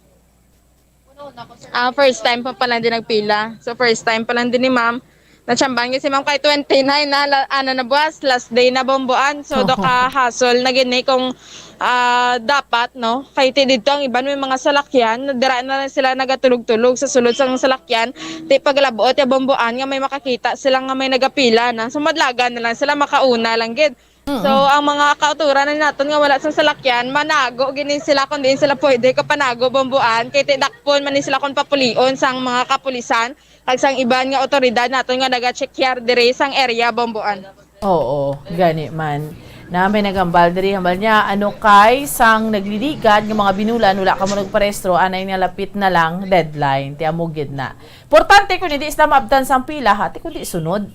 Ah, first time pa pala din nagpila. So, first time pa lang din ni ma'am. Natsambahan niya si ma'am kay twenty-nine na, la-, ano na buwas, last day na, Bomboan. So, do ka hassle na gini kung, ah, dapat, no? Kay ti dito ang iban may mga salakyan, dira na lang sila nagatulog-tulog sa sulod sang salakyan. Ti paglabot ya, Bomboan, nga may makakita sila nga may nagapila na. So, madlagan na lang sila, makauna lang gid. Mm-mm. So, ang mga kauturan na naton nga wala sa salakyan, manago gini sila kung diin sila pwede kapanago, Bomboan. Kay ti dakpon man ni sila kung papulion sang mga kapulisan, kag sang iban nga awtoridad naton nga naga-check here diri sang area, Bomboan. Oo, gani man. Na may nagambal diri, hambal niya, ano kay sang nagliligad nga mga binulan, wala ka mo nagparehistro, anay nga lapit na lang deadline, ti amo gid na. Importante kung hindi sila maabtan sang pila, ha, ti kundi sunod.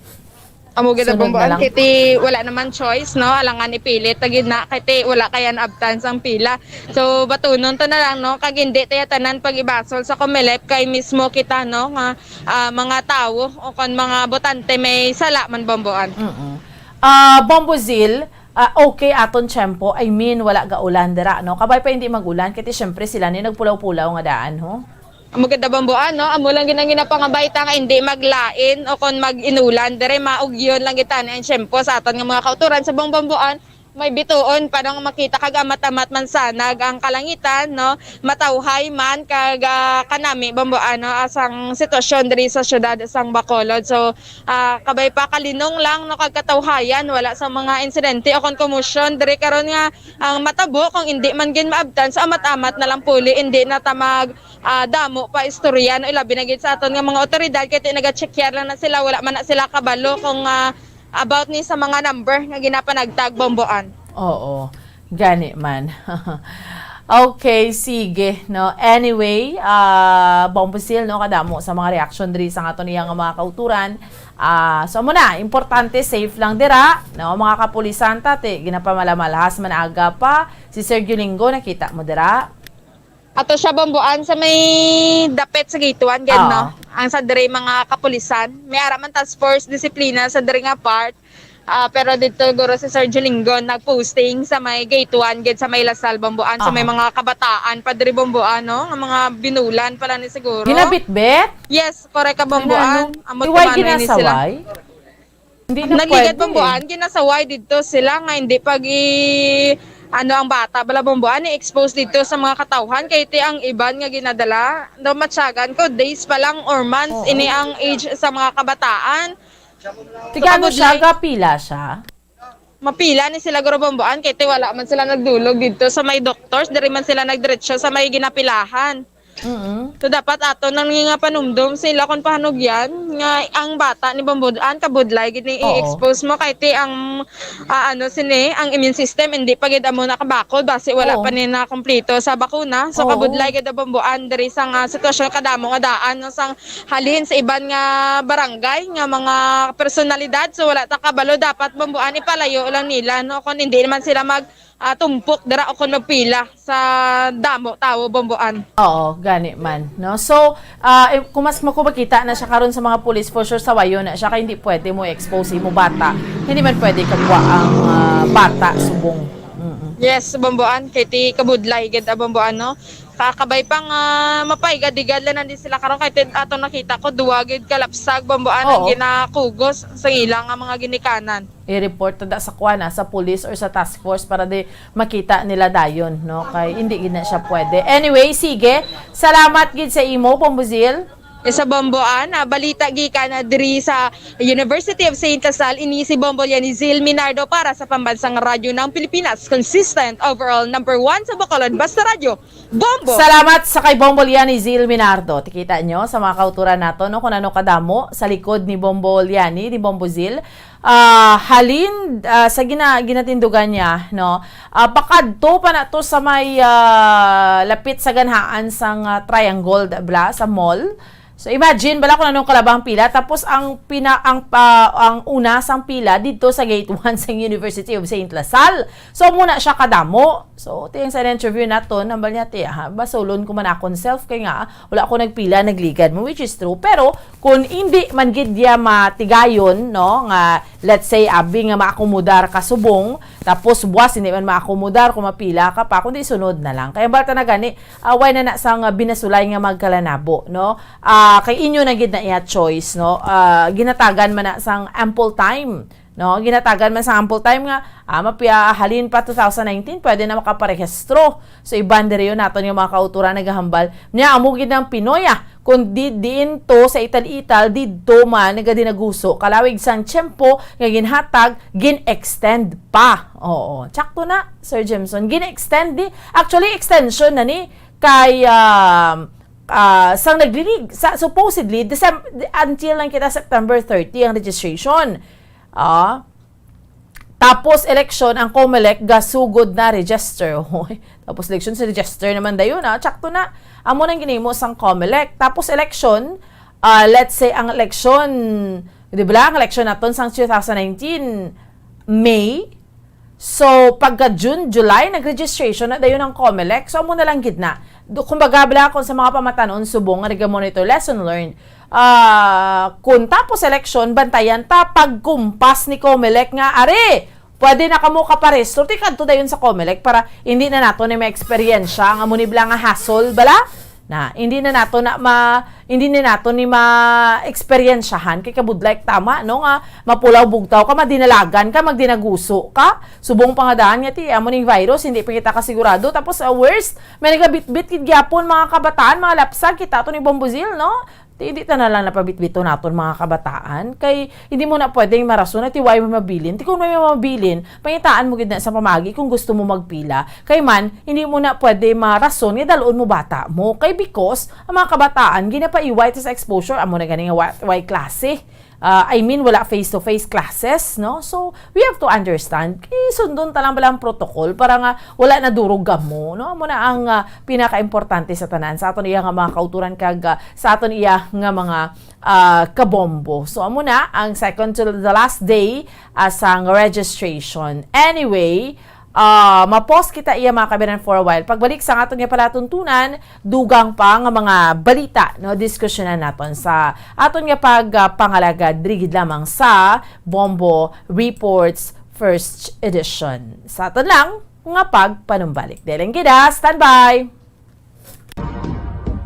Amo gid ang Sunod na bambuan, lang. Kay ti wala naman choice, no? Alangan ipilit ta gid na, kay ti wala kaya naabtan sang pila. So, batunon to na lang, no? Kag hindi tayo tanan pag-ibasol sa Comelec, kay mismo kita, no, nga, ah, mga tawo o kon mga botante may sala man, bambuan. Mm-mm. Ah, Bombo Zil, ah, okay aton tiyempo. I mean, wala gaulan dira, no? Kabay pa hindi mag-ulan, kay ti syempre sila ni nagpulaw-pulaw nga daan, ho? Amo gid ang bambuan, no? Amo lang gid ang ginapangabay ta nga hindi maglain o kon mag-inulan. Dire maugyon lang gid tani ang tiyempo sa aton nga mga kauturan sa bambuan. May bituon pa nang makita kag amat-amat man sanag ang kalangitan, no? Matawhay man kag, ah, kanami bambuan, no? Asang sitwasyon diri sa siyudad sang Bacolod. So, ah, kabay pa kalinong lang, no, kag katawhayan, wala sa mga insidente o kon komusyon diri karon nga ang matabo kung hindi man gid maabtan sa amat-amat na lang puli, hindi na ta mag, ah, damo pa istorya, no, ilabi na gid sa aton nga mga otoridad, kay ti naga-check lang na sila, wala man na sila kabalo kung, ah, about ni sa mga number nga ginapanagtag, bambuan. Oo. Gani man. Okay, sige, no. Anyway, ah, Bombo Zil, no, kadamo sa mga reaksyon diri sa aton iya nga mga kauturan. Ah, so mo na, importante safe lang dira, no, mga kapulisan ta, ti ginapamalamalhas man aga pa. Si Sergio Lingo, nakita mo dira? Ato siya, bambuan, sa may dapit sa gate one, gid, Ah. no? Ang sa diri mga kapulisan. May ara man task force disiplina sa diri nga part. Ah, pero dito guro si Sergio Lingon nag-posting sa may gate one gid sa may Lasal, bambuan, sa may Aha. mga kabataan pa diri, bambuan, no? Nga mga binulan pala ni siguro. Ginabitbit? Yes, correct ka, bambuan. Ano? Amo Iway tumanoy ni sila. Ginasaway? Hindi na Nagligad, pwede. Bambuan, ginasaway dito sila nga hindi pag i ano ang bata bala, bambuan, i-expose dito sa mga katawhan kay ti ang iban nga ginadala, daw matyagan ko days pa lang or months Oo. ini ang age sa mga kabataan. Tiga ano siya, Kabudlay. Gapila siya? Mapila ni sila, guro, bambuan, kay ti wala man sila nagdulog dito sa may doctors, diri man sila nagdiretso sa may ginapilahan. Mm-mm. So, dapat ato nang nga panumdom sila kung pahanugyan nga ang bata ni bambuan, kabudlay gid ni Oo. i-expose mo kay ti ang, ah, ano, sini, ang immune system hindi pa gid amo nakabakod basi wala Oo. pa ni nakumpleto sa bakuna. So, Oo. kabudlay gid ang bambuan diri sa nga sitwasyon kadamo nga daan, no, sang halin sa iban nga barangay nga mga personalidad. So, wala ta kabalo, dapat, bambuan, ipalayo lang nila, no, kung hindi naman sila mag, ah, tumpok dira o kung magpila sa damo tawo, bambuan. Oo, gani man, no? So, ah, eh, kung mas makubakita na siya karon sa mga pulis, for sure, sawayon na siya, kay hindi pwede mo expose mo bata. Hindi man pwede kagwa ang, ah, bata subong. Mm-mm. Yes, bambuan, kay ti kabudlay gid ang bambuan, no? Kakabay pa nga mapaigad-igad lang nandi sila karon kay ti-, ato nakita ko duwa gid kalapsag, bambuan, ang Oo. ginakugos sa ilang nga mga ginikanan. I-report ta da sa kuan, ah, sa police or sa task force para di makita nila dayon, no? Kay hindi gid na siya pwede. Anyway, sige. Salamat gid sa imo, Bombo Zil. Sa bambuan, ah, balita gikan na diri sa University of Saint Lasal, ini si Bombo Lianizil Minardo para sa Pambansang Radyo ng Pilipinas, consistent, overall, number one sa Bacolod, Basta Radyo, Bombo! Salamat sa kay Bombo Lianizil Minardo. Tikita nyo sa mga kauturan nato, no, kung ano kadamo sa likod ni Bombo Liani, ni Bombo Zil. Ah, halin, ah, sa gina-, ginatindugan niya, no, ah, pakadto pa na to sa may, ah, lapit sa ganhaan sang, ah, triangle, bla, sa mall. So, imagine, bala kung anong kalabang pila. Tapos, ang pina-, ang, ah, ang una sang pila dito sa Gate one sa University of Saint Lasal. So, muna siya kadamo. So, tiyang sa interview nato, nambal niya, "Tiya, ha, basulon ko man akon self, kay nga, wala ako nagpila, nagligad mo," which is true. Pero, kung hindi man gid niya matigayon, no, nga, let's say, abi nga maakomodar ka subong, tapos buwas hindi man maakomodar kung mapila ka pa, kundi sunod na lang. Kaya balta na gani, ah, why na na sang, ah, binasulay nga magkalanabo, no? Ah, kay inyo na gid na iya choice, no? Ah, ginatagan man na sang ample time, no? Ginatagan man sang ample time nga, ah, mapia-, halin pa two thousand nineteen, pwede na makaparehistro. So, iban diri yun naton nga mga kauturan nagahambal. Nya, amo gid ang Pinoy, ah. Kung di, diin to sa ital-ital, didto man nagadinaguso. Kalawig sang tiyempo nga ginhatag, gin-extend pa. Oo. Tsakto na, Sir Jemson. Gin-extend di. Actually, extension na ni kay, um, ah, sang naglilig-, sa, supposedly, Decem-, until lang kita September thirty ang registration. Ah, Tapos eleksyon, ang Comelec gasugod na register. Hoy, tapos eleksyon, sa register naman dayon, ah. Tsakto na. Amo nang ginimo sang Comelec. Tapos eleksyon, ah, let's say, ang eleksyon, di ba, ang eleksyon naton sang two thousand nineteen, May. So, pagka June, July, nag-registration na dayon ang Comelec. So, amo na lang gid na. Du-, kumbaga, bala, kung sa mga pamatanon subong nga naga-monitor, lesson learned. Ah, kung tapos eleksyon, bantayan ta pagkumpas ni Comelec nga, "Are, pwede na kamo kaparehistro." Ti kadto dayon sa Comelec para hindi na nato ni ma-eksperyensya ang amo ni bala nga hassle, bala? Na, hindi na nato na ma-, hindi na nato ni ma-eksperyensyahan kay kabudlay, tama, no, nga mapulaw bugtaw ka, madinalagan ka, magdinaguso ka. Subong pa nga daan nga ti amo ning virus, hindi pa kita kasigurado. Tapos, ah, worst, may nagabitbit gid gyapon, mga kabataan, mga lapsag, kita to ni Bombozil, no? Ti, hindi ta na lang napabitbito naton, mga kabataan. Kay hindi mo na pwedeng marason na ti way mo mabilin. Ti kung may mabilin, pangitaan mo gid na sa pamagi kung gusto mo magpila. Kay man, hindi mo na pwede marason nga dalon mo bata mo. Kay because, ang mga kabataan, ginapaiway ta sa exposure, amo na gani nga wa-, way klase. Ah, I mean, wala face-to-face classes, no? So, we have to understand, kay sundon ta lang bala ang protocol para nga wala na durog gamo, no? Amo na ang, ah, pinakaimportante sa tanan, sa aton iya nga mga kauturan kag, ah, sa aton iya nga mga, ah, kabombo. So, amo na ang second to the last day, ah, sang registration. Anyway, ah, ma-pause kita iya, mga kabinan, for a while. Pagbalik sa aton nga palatuntunan, dugang pa nga mga balita, no, diskusyonan naton sa aton nga pag, ah, pangalagad diri gid lamang sa Bombo Reports First Edition. Sa aton lang nga pagpanumbalik. Dili lang gid, ah, standby!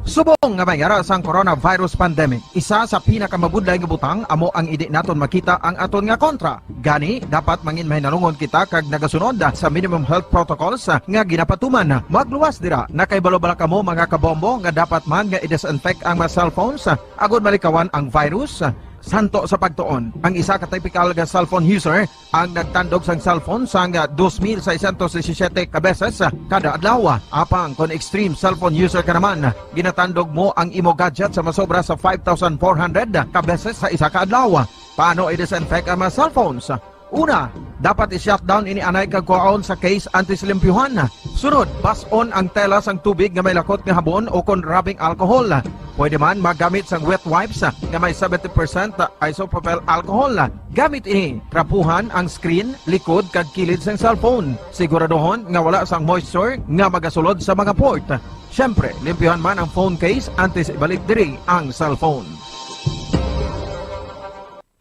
Subong nga may yara sang coronavirus pandemic, isa sa pinakamabudlay nga butang amo ang indi naton makita ang aton nga kontra. Gani, dapat manginmahinalungon kita kag nagasunod sa minimum health protocols nga ginapatuman. Magluwas dira, nakahibalo bala kamo, mga kabombo, nga dapat man nga i-disinfect ang mga cellphones agod malikawan ang virus? Santo sa pagtuon, ang isa ka typical nga cellphone user ang nagtandog sang cellphone sang dos mil seiscientos disisiete ka beses kada adlaw. Apang kon extreme cellphone user ka naman, ginatandog mo ang imo gadget sa masobra sa five thousand four hundred ka beses sa isa ka adlaw. Paano i-disinfect ang mga cellphones? Una, dapat i-shutdown ini anay kag kuhaon sa case antes limpyuhan. Sunod, bas-on ang tela sang tubig nga may lakot nga habon o kon rubbing alcohol. Pwede man magamit sang wet wipes nga may seventy percent isopropyl alcohol. Gamit ini, trapuhan ang screen, likod, kag kilid sang cellphone. Siguraduhon nga wala sang moisture nga magasulod sa mga port. Siyempre, limpyuhan man ang phone case antes ibalik diri ang cellphone.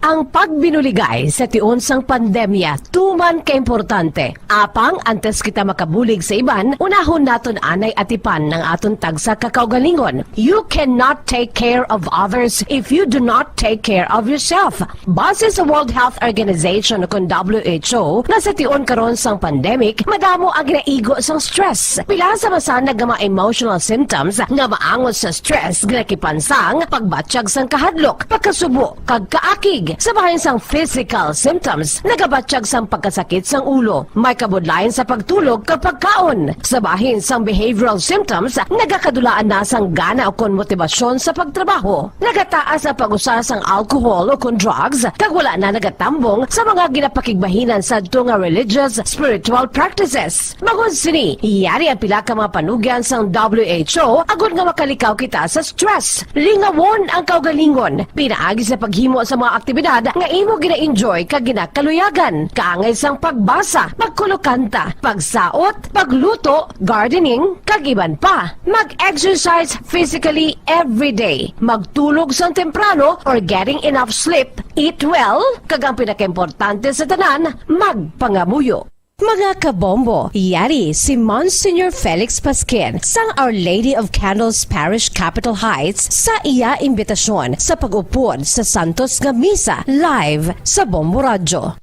Ang pagbinuligay sa tion sang pandemya tuman kaimportante. Apang antes kita makabulig sa iban, unahon naton anay atipan ang aton tagsa ka kaugalingon. You cannot take care of others if you do not take care of yourself. Base sa World Health Organization, kon W H O, nga sa tion karon sang pandemic, madamo ang ginaigo sang stress. Pila sa masanag nga mga emotional symptoms nga maangot sa stress ginakipan sang pagbatyag sang kahadlok, pagkasubo, kag kaakig. Sa bahin sang physical symptoms, nagabatyag sang pagkasakit sang ulo, may kabudlayan sa pagtulog kag pagkaon. Sa bahin sang behavioral symptoms, nagakadulaan na sang gana ukon motibasyon sa pagtrabaho. Nagataas ang pag-usa sang alcohol ukon drugs, kag wala na nagatambong sa mga ginapakigbahinan sadto nga religious, spiritual practices. Bangod sini, yari ang pila ka mga panugyan sang W H O agod nga makalikaw kita sa stress. Lingawon ang kaugalingon pinaagi sa paghimo sa mga aktibidad nga imo gina-enjoy kag ginakaluyagan, kaangay sang pagbasa, pagkulokanta, pagsaot, pagluto, gardening, kag iban pa. Mag-exercise physically every day. Magtulog sang temprano or getting enough sleep, eat well, kag ang pinakaimportante sa tanan, magpangamuyo. Mga kabombo, yari si Monsignor Felix Pasquin sang Our Lady of Candles Parish, Capitol Heights, sa iya imbitasyon sa pag-upod sa santos nga misa live sa Bombo Radyo.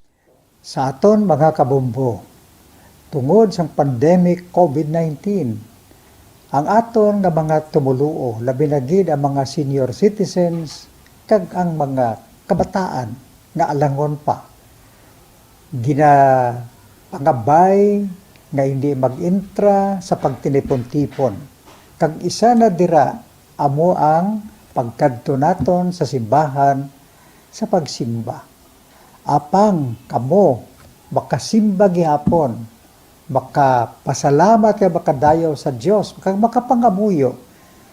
Sa aton mga kabombo, tungod sang pandemic covid nineteen, ang aton nga mga tumoluo, labi na gid ang mga senior citizens kag ang mga kabataan nga alangon pa, ginapangabay nga hindi mag-intra sa pagtinipon-tipon, kag isa na dira amo ang pagkadto naton sa simbahan sa pagsimba. Apang kamo, makasimba gihapon, makapasalamat kag makadayaw sa Dios, kag makapangamuyo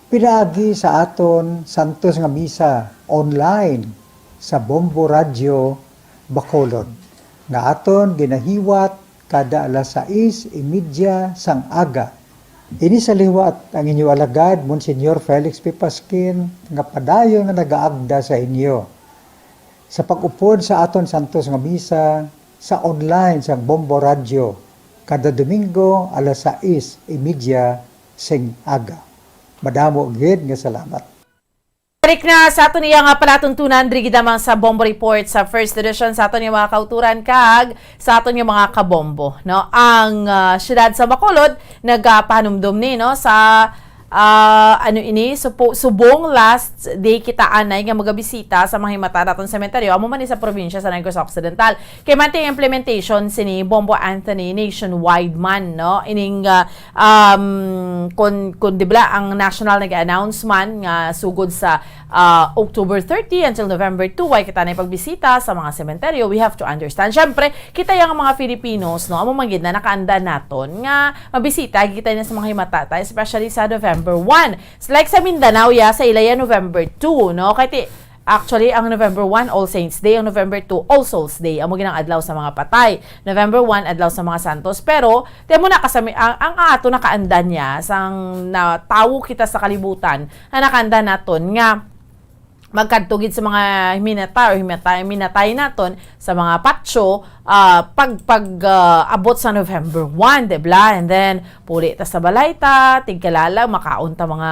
pinaagi sa aton santos nga misa online sa Bombo Radyo Bacolod, nga aton ginahiwat kada alas sais y media sang aga. Ini sa liwat ang inyo alagad, Monsignor Felix P. Pasquin, nga padayon nga nagaagda sa inyo sa pag-upod sa aton santos nga misa sa online sang Bombo Radyo kada Domingo alas sais y media sing aga. Madamo gid nga salamat. Balik na sa aton iya nga palatuntunan, diri gid lamang sa Bombo Report sa First Edition, sa aton nga mga kauturan kag sa aton nga mga kabombo, no? Ang, ah, siyudad sa Bacolod nagapahanumdom ni, no, sa, ah, ano ini, supo-, subong last day kita anay nga magabisita sa mga himata naton sementeryo, amo man ni sa probinsya sa Negros Occidental. Kay man ti ang implementation sini Bombo Anthony nationwide man, no? Ining, ah, um, kun, kun di bala ang national nag-announce man nga sugod sa, ah, October thirty until November two, way kita na pagbisita sa mga sementeryo. We have to understand. Siyempre, kita yang mga Filipinos, no, amo man gid na nakaanda naton nga mabisita kita na sa mga himata ta, especially sa November one. Like sa Mindanao, ya, sa ila ya November two, no? Kay ti, actually, ang November one, All Saints Day. Ang November two, All Souls Day. Amo ginang adlaw sa mga patay. November one, adlaw sa mga santos. Pero, ti amo na kasami, ang, ang ato nakaandan niya, sang natawo kita sa kalibutan, ang nakaandan naton nga magkadto gid sa mga minata or himata-, minatay naton sa mga patio, ah, pag, pag, ah, abot sa November one, di bala? And then, puli ta sa balay ta, tigkalala, makaon ta mga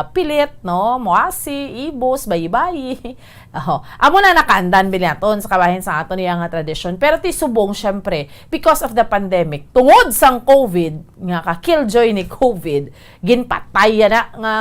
pilit, no? Moasi, ibos, bayi-bayi. Oh, amo na nakaandan bili naton sa kabahin sa aton iya nga tradisyon. Pero ti subong, syempre, because of the pandemic, tungod sang COVID, nga ka-killjoy ni COVID, ginpatay yana nga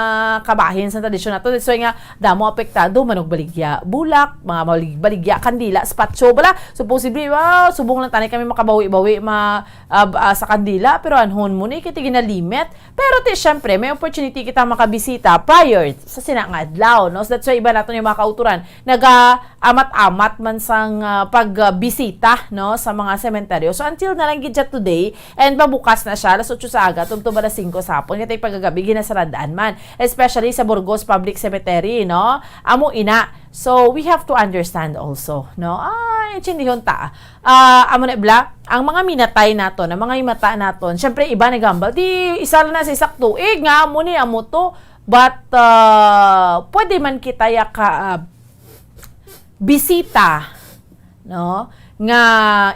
kabahin sa tradisyon naton. That's why nga damo apektado, manugbaligya bulak, mga malig-, baligya kandila sa patio bala. Supposedly, wow, subong lang tani kami makabawi-bawi ma-, ah, ah, sa kandila, pero anhon mo ni, kay ti ginalimit. Pero ti, syempre, may opportunity kita makabisita prior sa sina nga adlaw, no? So, that's why iba naton yung mga kauturan, naga-amat-amat man sang, ah, pagbisita, no, sa mga sementeryo. So, until na lang gid siya today, and mabukas na siya, alas otso sa aga, tubtob alas singko sa hapon, kay ti pagkagabi, ginasarad-an man, especially sa Burgos Public Cemetery, no? Amo ina. So, we have to understand also, no? Ay, intindihon ta. Ah, amo na bala, ang mga minatay naton, ang mga himata naton, syempre, iba nagambal, di, isa lang na sa isa ka tuig nga, amo ni, amo to. But, ah, pwede man kita ya ka, ah, bisita, no? Nga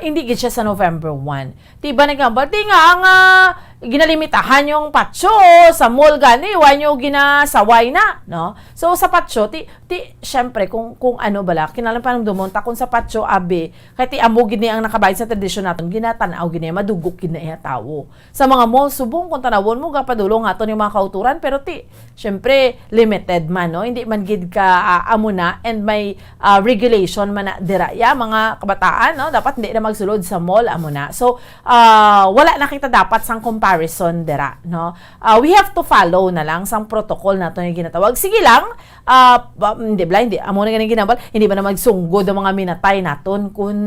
hindi gid siya sa November one. Ti iba nagambal, ti nga ang, ah, ginalimitahan yung patio sa mall gani, wa nyo ginasaway na, no? So, sa patio, ti, ti, syempre, kung, kung ano bala, kinahanglan panumdumon ta kung sa patio, abi, kay ti amo gid ni ang nakabahin sa tradisyon naton, ginatanaw gid niya, madugok gid na iya tawo. Sa mga mall, subong kung tanawon mo, gapadulong aton yung mga kauturan, pero ti, syempre, limited man, no? Hindi man gid ka, ah, amo na, and may, ah, regulation man na dira. Ya, mga kabataan, no? Dapat hindi na magsulod sa mall, amo na. So, ah, wala na kita dapat sang comparison dira, no? Ah, we have to follow na lang sang protocol nato nga ginatawag. Sige lang, ah, ba, hindi bala, hindi, amo na ganing ginambal, hindi man na magsunggod ang mga minatay naton kung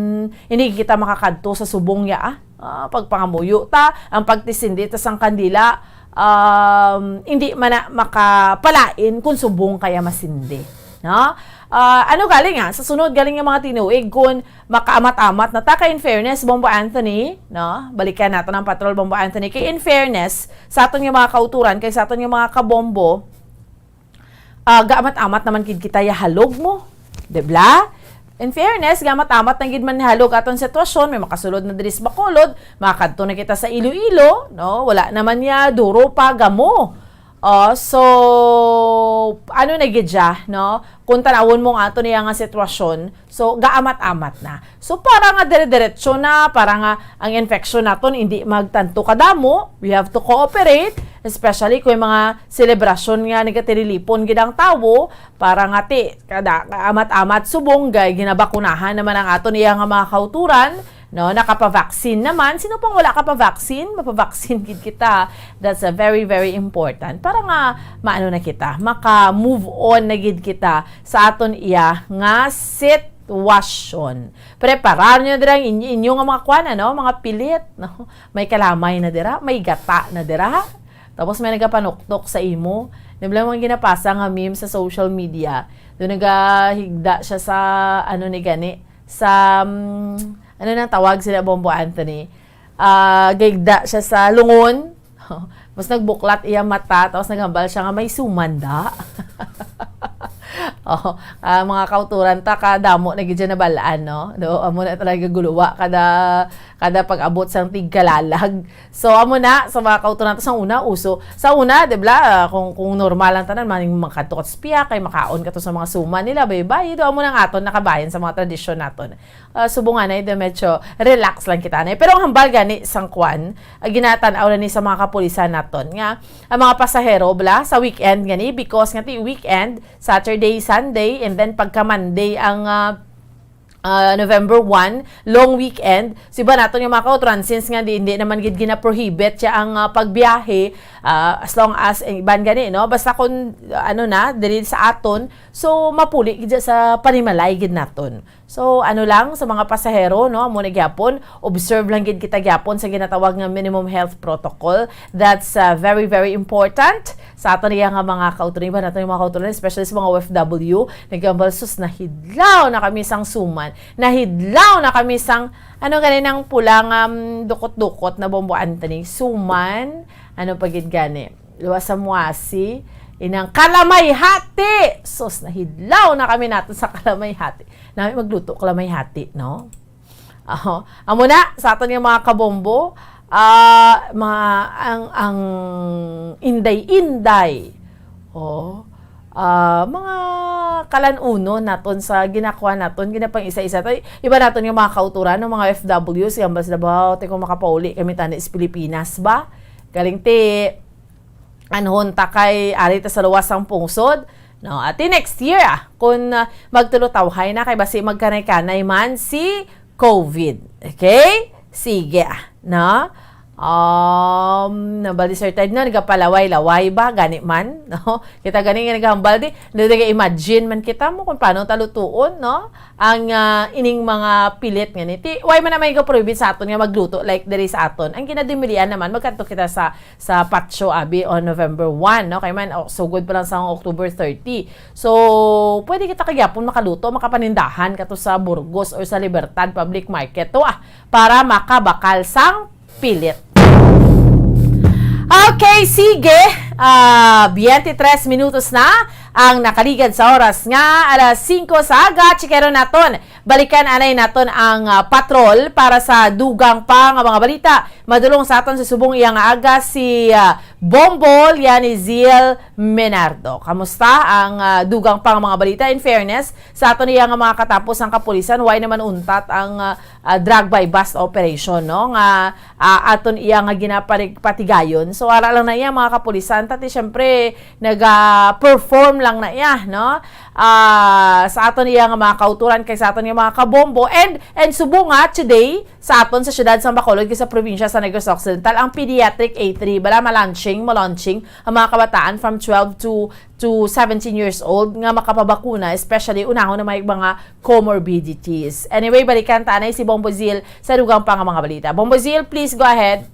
hindi kita makakadto sa subong ya, ah. Ah, pagpangamuyo ta, ang pagtisindi ta sang kandila, um, hindi man na makapalain kung subong kaya masindi, no? Ah, ano galing, ah, sa sunod galing nga mga tinuig, kung makaamat-amat na ta, kay in fairness, Bombo Anthony, no? Balikan nato ang patrol, Bombo Anthony. Kay in fairness, sa aton nga mga kauturan, kay sa aton nga mga kabombo, ah, gaamat-amat naman gid kita ya halog mo. Di bala? In fairness, gaamat-amat na gid man ni halog aton sitwasyon, may makasulod na diri sa Bacolod, makadto na kita sa Iloilo, no? Wala naman niya duro pa gamo. Oh, so, ano na gid siya, no? Kung tanawon mo nga ato niya nga sitwasyon, so, gaamat-amat na. So, para nga dire-diretso na, para nga ang infection naton hindi magtanto kadamo, we have to cooperate, especially kung yung mga selebrasyon nga nagatililipon gid ang tawo, para nga ti, kada, amat-amat subong, gay ginabakunahan naman ang aton iya nga mga kauturan, no? Nakapavaksin naman. Sino pang wala ka pa vaccine? Mapavaksin gid kita. That's a very, very important. Para nga, maano na kita, maka-move on na gid kita sa aton iya nga sit Washon. Preparar nyo dira ang inyo, inyo nga mga kwan, ano, mga pilit, no? May kalamay na dira, may gata na dira. Tapos may nagapanuktok sa imo. Nabla mga ginapasa nga meme sa social media. Doon nagahigda siya sa, ano ni gani, sa, mm, ano nang tawag sila, Bombo Anthony? Ah, gahigda siya sa lungon. Mas nagbuklat iya mata, tapos naghambal siya nga may sumanda. Oh, ah, mga kauturan ta, kadamo na gid siya nabalaan, no? Do, amo na talaga guluwa kada, kada pag-abot sang tigkalalag. So, amo na, sa mga kauturan ta, sa una, uso. Sa una, di ba, ah, kung, kung normal lang tanan, maning makadto ka sa piyak, kay makaon ka to sa mga suman nila, baybay, do, amo na ang aton nakabayan sa mga tradisyon naton. Ah, subong anay, do, medyo relax lang kita, anay. Pero ang hambal gani sang kwan, ah, ginatan-aw na ni sa mga kapulisan naton nga ang mga pasahero, bala, sa weekend gani, because nga ti weekend, Saturday, Sunday, and then pagka Monday ang, ah, ah, November one, long weekend. So, iba naton yung mga kauturan, since nga di, hindi naman gid gina-prohibit siya ang, ah, pagbiyahe, ah, as long as, eh, iban gani, no? Basta kung, ano na, diri sa aton, so, mapuli gid siya sa panimalay gid naton. So, ano lang, sa mga pasahero, no, amo na gyapon, observe lang gid kita gyapon sa ginatawag nga minimum health protocol. That's, uh, very, very important sa aton iya nga mga kauturan, iba naton yung mga kauturan, especially sa mga O F W. Nagambal, "Sus, nahidlaw na kami sang suman. Nahidlaw na kami sang, ano gani nang pula nga, um, dukot-dukot na Bombo Anthony? Suman? Ano pa gid gani? Luwas sa muasi? Inang kalamay hati! Sus, nahidlaw na kami naton sa kalamay hati." Nami magluto kalamay hati, no? Aho. Amo na, sa aton nga mga kabombo, ah, mga, ang, ang inday-inday. Oh. Ah, mga kalan-unon naton sa ginakuha naton, ginapang-isa-isa. Tay, iba naton nga mga kauturan, no, mga O F W, si Ambas Davao, "Tay, kung makapauli kami tani sa Pilipinas ba? Galing ti, anhon ta kay ari ta sa luwas sang pungsod." No, ati next year, ah, kung, ah, magtulutawhay na kay basi magkanay-kanay man si covid. Okay? Sige, ah, no? Um, nabali, Sir Ted, no? Nagapalaway-laway ba? Gani man, no? Kita gani nga naghambal di, nag-imagine man kita mo kung paano talutuon, no? Ang, ah, ining mga pilit nga ni. Ti, why man naman yung prohibit sa aton nga magluto like diri sa aton? Ang kinadimilian naman, magkadto kita sa, sa patio, abi, on November one, no? Kay man, oh, sugod pa lang sa October thirty. So, pwede kita kagyapon makaluto, makapanindahan kato sa Burgos or sa Libertad Public Market to, ah, para makabakal sang pilit. Okay, sige. Ah, twenty-three minutos na ang nakaligad sa oras nga alas singko sa aga. Chikero naton. Balikan anay naton ang, ah, patrol para sa dugang pa nga mga balita. Madulong sa aton sa subong iya nga aga si, ah, Bombo Lianizil Menardo. Kamusta ang, ah, dugang pa nga mga balita? In fairness, sa aton iya nga mga katapos ang kapulisan, why naman untat ang, ah, ah, drug buy-bust operation, no? Nga, ah, aton iya nga ginapatigayon. So, ara lang na iya, mga kapulisan, tati, syempre, naga-perform lang na iya, no? Ah, sa aton iya nga mga kauturan, kay sa aton iya mga kabombo. And, and subong nga, today, sa aton sa siyudad sa Bacolod, kay sa probinsya sa Negros Occidental, ang pediatric A three, bala, ma-launching, ma-launching ang mga kabataan from twelve to, to seventeen years old nga makapabakuna, especially unahon na may mga comorbidities. Anyway, balikan ta anay si Bombo Zil sa dugang pa nga mga balita. Bombo Zil, please go ahead.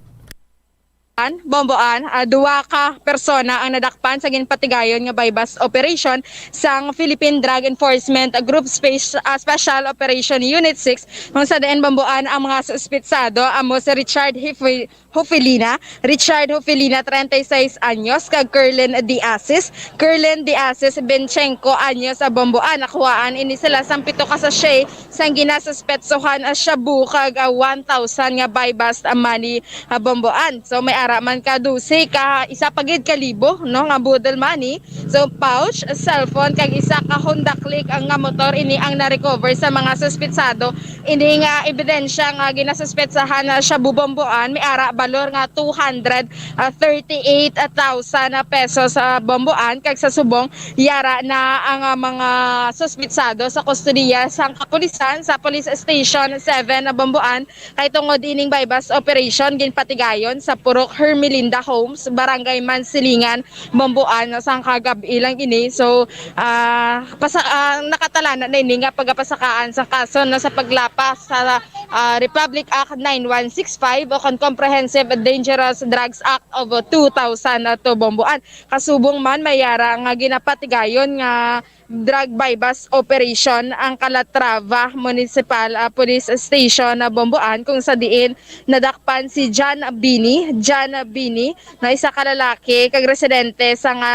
Bomboan, ah, duwa ka persona ang nadakpan sa ginpatigayon nga buy-bust operation sang Philippine Drug Enforcement Group Space, ah, Special Operation Unit six, kung sa diin, Bomboan, ang mga suspitsado amo si Richard Hifi-, Hufilina, Richard Hufilina, treinta y seis anyos, kag Kerlin Diasis. Kerlin Diasis, twenty-five anyos, sa Bomboan. Nakuhaan ini sila sang pito ka sachet sang ginasuspetsohan, ah, shabu kag, ah, one thousand nga buy-bust, ah, money, ah, Bomboan. So, may ara man ka dose ka, isa pa gid ka libo, no, nga boodle money. So, pouch, cellphone, kag isa ka Honda Click ang nga motor, ini ang na-recover sa mga suspitsado. Ini nga ebidensya nga ginasuspetsahan na shabu Bomboan, may ara balor nga two hundred thirty-eight thousand pesos sa Bomboan, kag sa subong, yara na ang, ah, mga suspitsado sa kustodiya sang kapulisan sa Police Station seven na Bomboan, kay tungod ining buy-bust operation ginpatigayon sa Purok Hermelinda Homes, Barangay Mansilingan, Bambuan, no, sang kagab-i lang ini. So, ah, pasa-, ah, nakatalana na ini nga pagapasakaan sa kaso, no, sa paglapas sa, ah, Republic Act nine one six five o kon Comprehensive Dangerous Drugs Act of two thousand two, Bambuan. Kasubong man, may ara nga ginapatigayon nga drug buy-bust operation ang Calatrava Municipal, ah, Police Station na Bambuan, kung sa diin nadakpan si John Bini, John Bini, na isa ka lalaki kag residente sa nga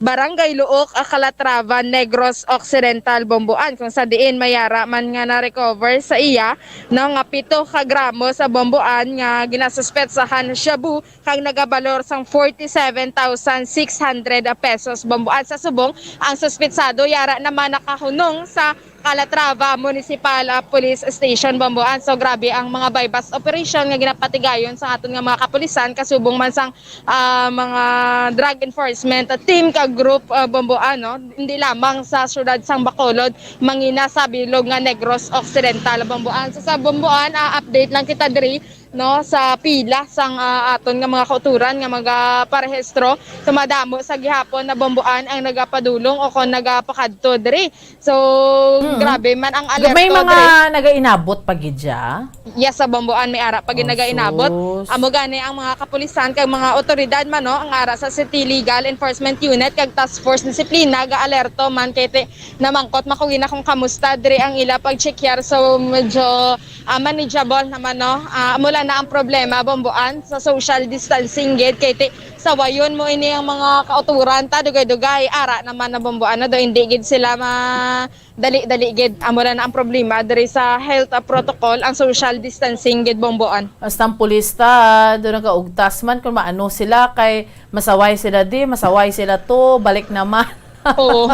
Barangay Luok, ah, Calatrava, Negros Occidental, Bambuan, kung sa diin may ara man nga na-recover sa iya, no, nga pito ka gramo sa Bambuan nga ginasuspetsahan shabu kag nagabalor sang forty-seven thousand six hundred pesos, Bambuan. Sa subong, ang suspitsado yara naman nakahunong sa Calatrava Municipal, ah, Police Station, Bambuan. So, grabe ang mga buy-bust operation nga ginapatigayon sa aton nga mga kapulisan, kasubong man sang, ah, mga drug enforcement team kag group, ah, Bambuan, no? Hindi lamang sa siyudad sang Bacolod, mangina sa bilog nga Negros Occidental, Bambuan. So, sa Bambuan, ah, update lang kita diri, no, sa pila sang, ah, aton nga mga kauturan nga magaparehistro. So, madamo sa gihapon na Bambuan ang nagapadulong o kon nagapakadto diri. So, Mm. grabe man ang alerto May mga diri. Nagainabot pa gid siya? Yes, sa Bambuan may ara pa gid Oh, nagainabot. Sus. Amo gani ang mga kapulisan kag mga otoridad man, no, ang ara sa City Legal Enforcement Unit kag Task Force Disiplina ga-alerto man kay ti-, namangkot man ko gina kung kamusta diri ang ila pag-check here. So, medyo ah, manageable naman, no? Ah, amo lang na ang problema, Bambuan, sa social distancing gid, kay ti-, sawayon mo ini ang mga kauturan ta, dugay-dugay, ara naman na, Bambuan, na daw hindi gid sila ma-, dali-dali gid. Amo lang na ang problema diri sa health, ah, protocol, ang social distancing gid, Bambuan. Basta ang pulis ta, do nagaugtas man kung maano sila, kay masaway sila di, masaway sila to, balik naman. Oo.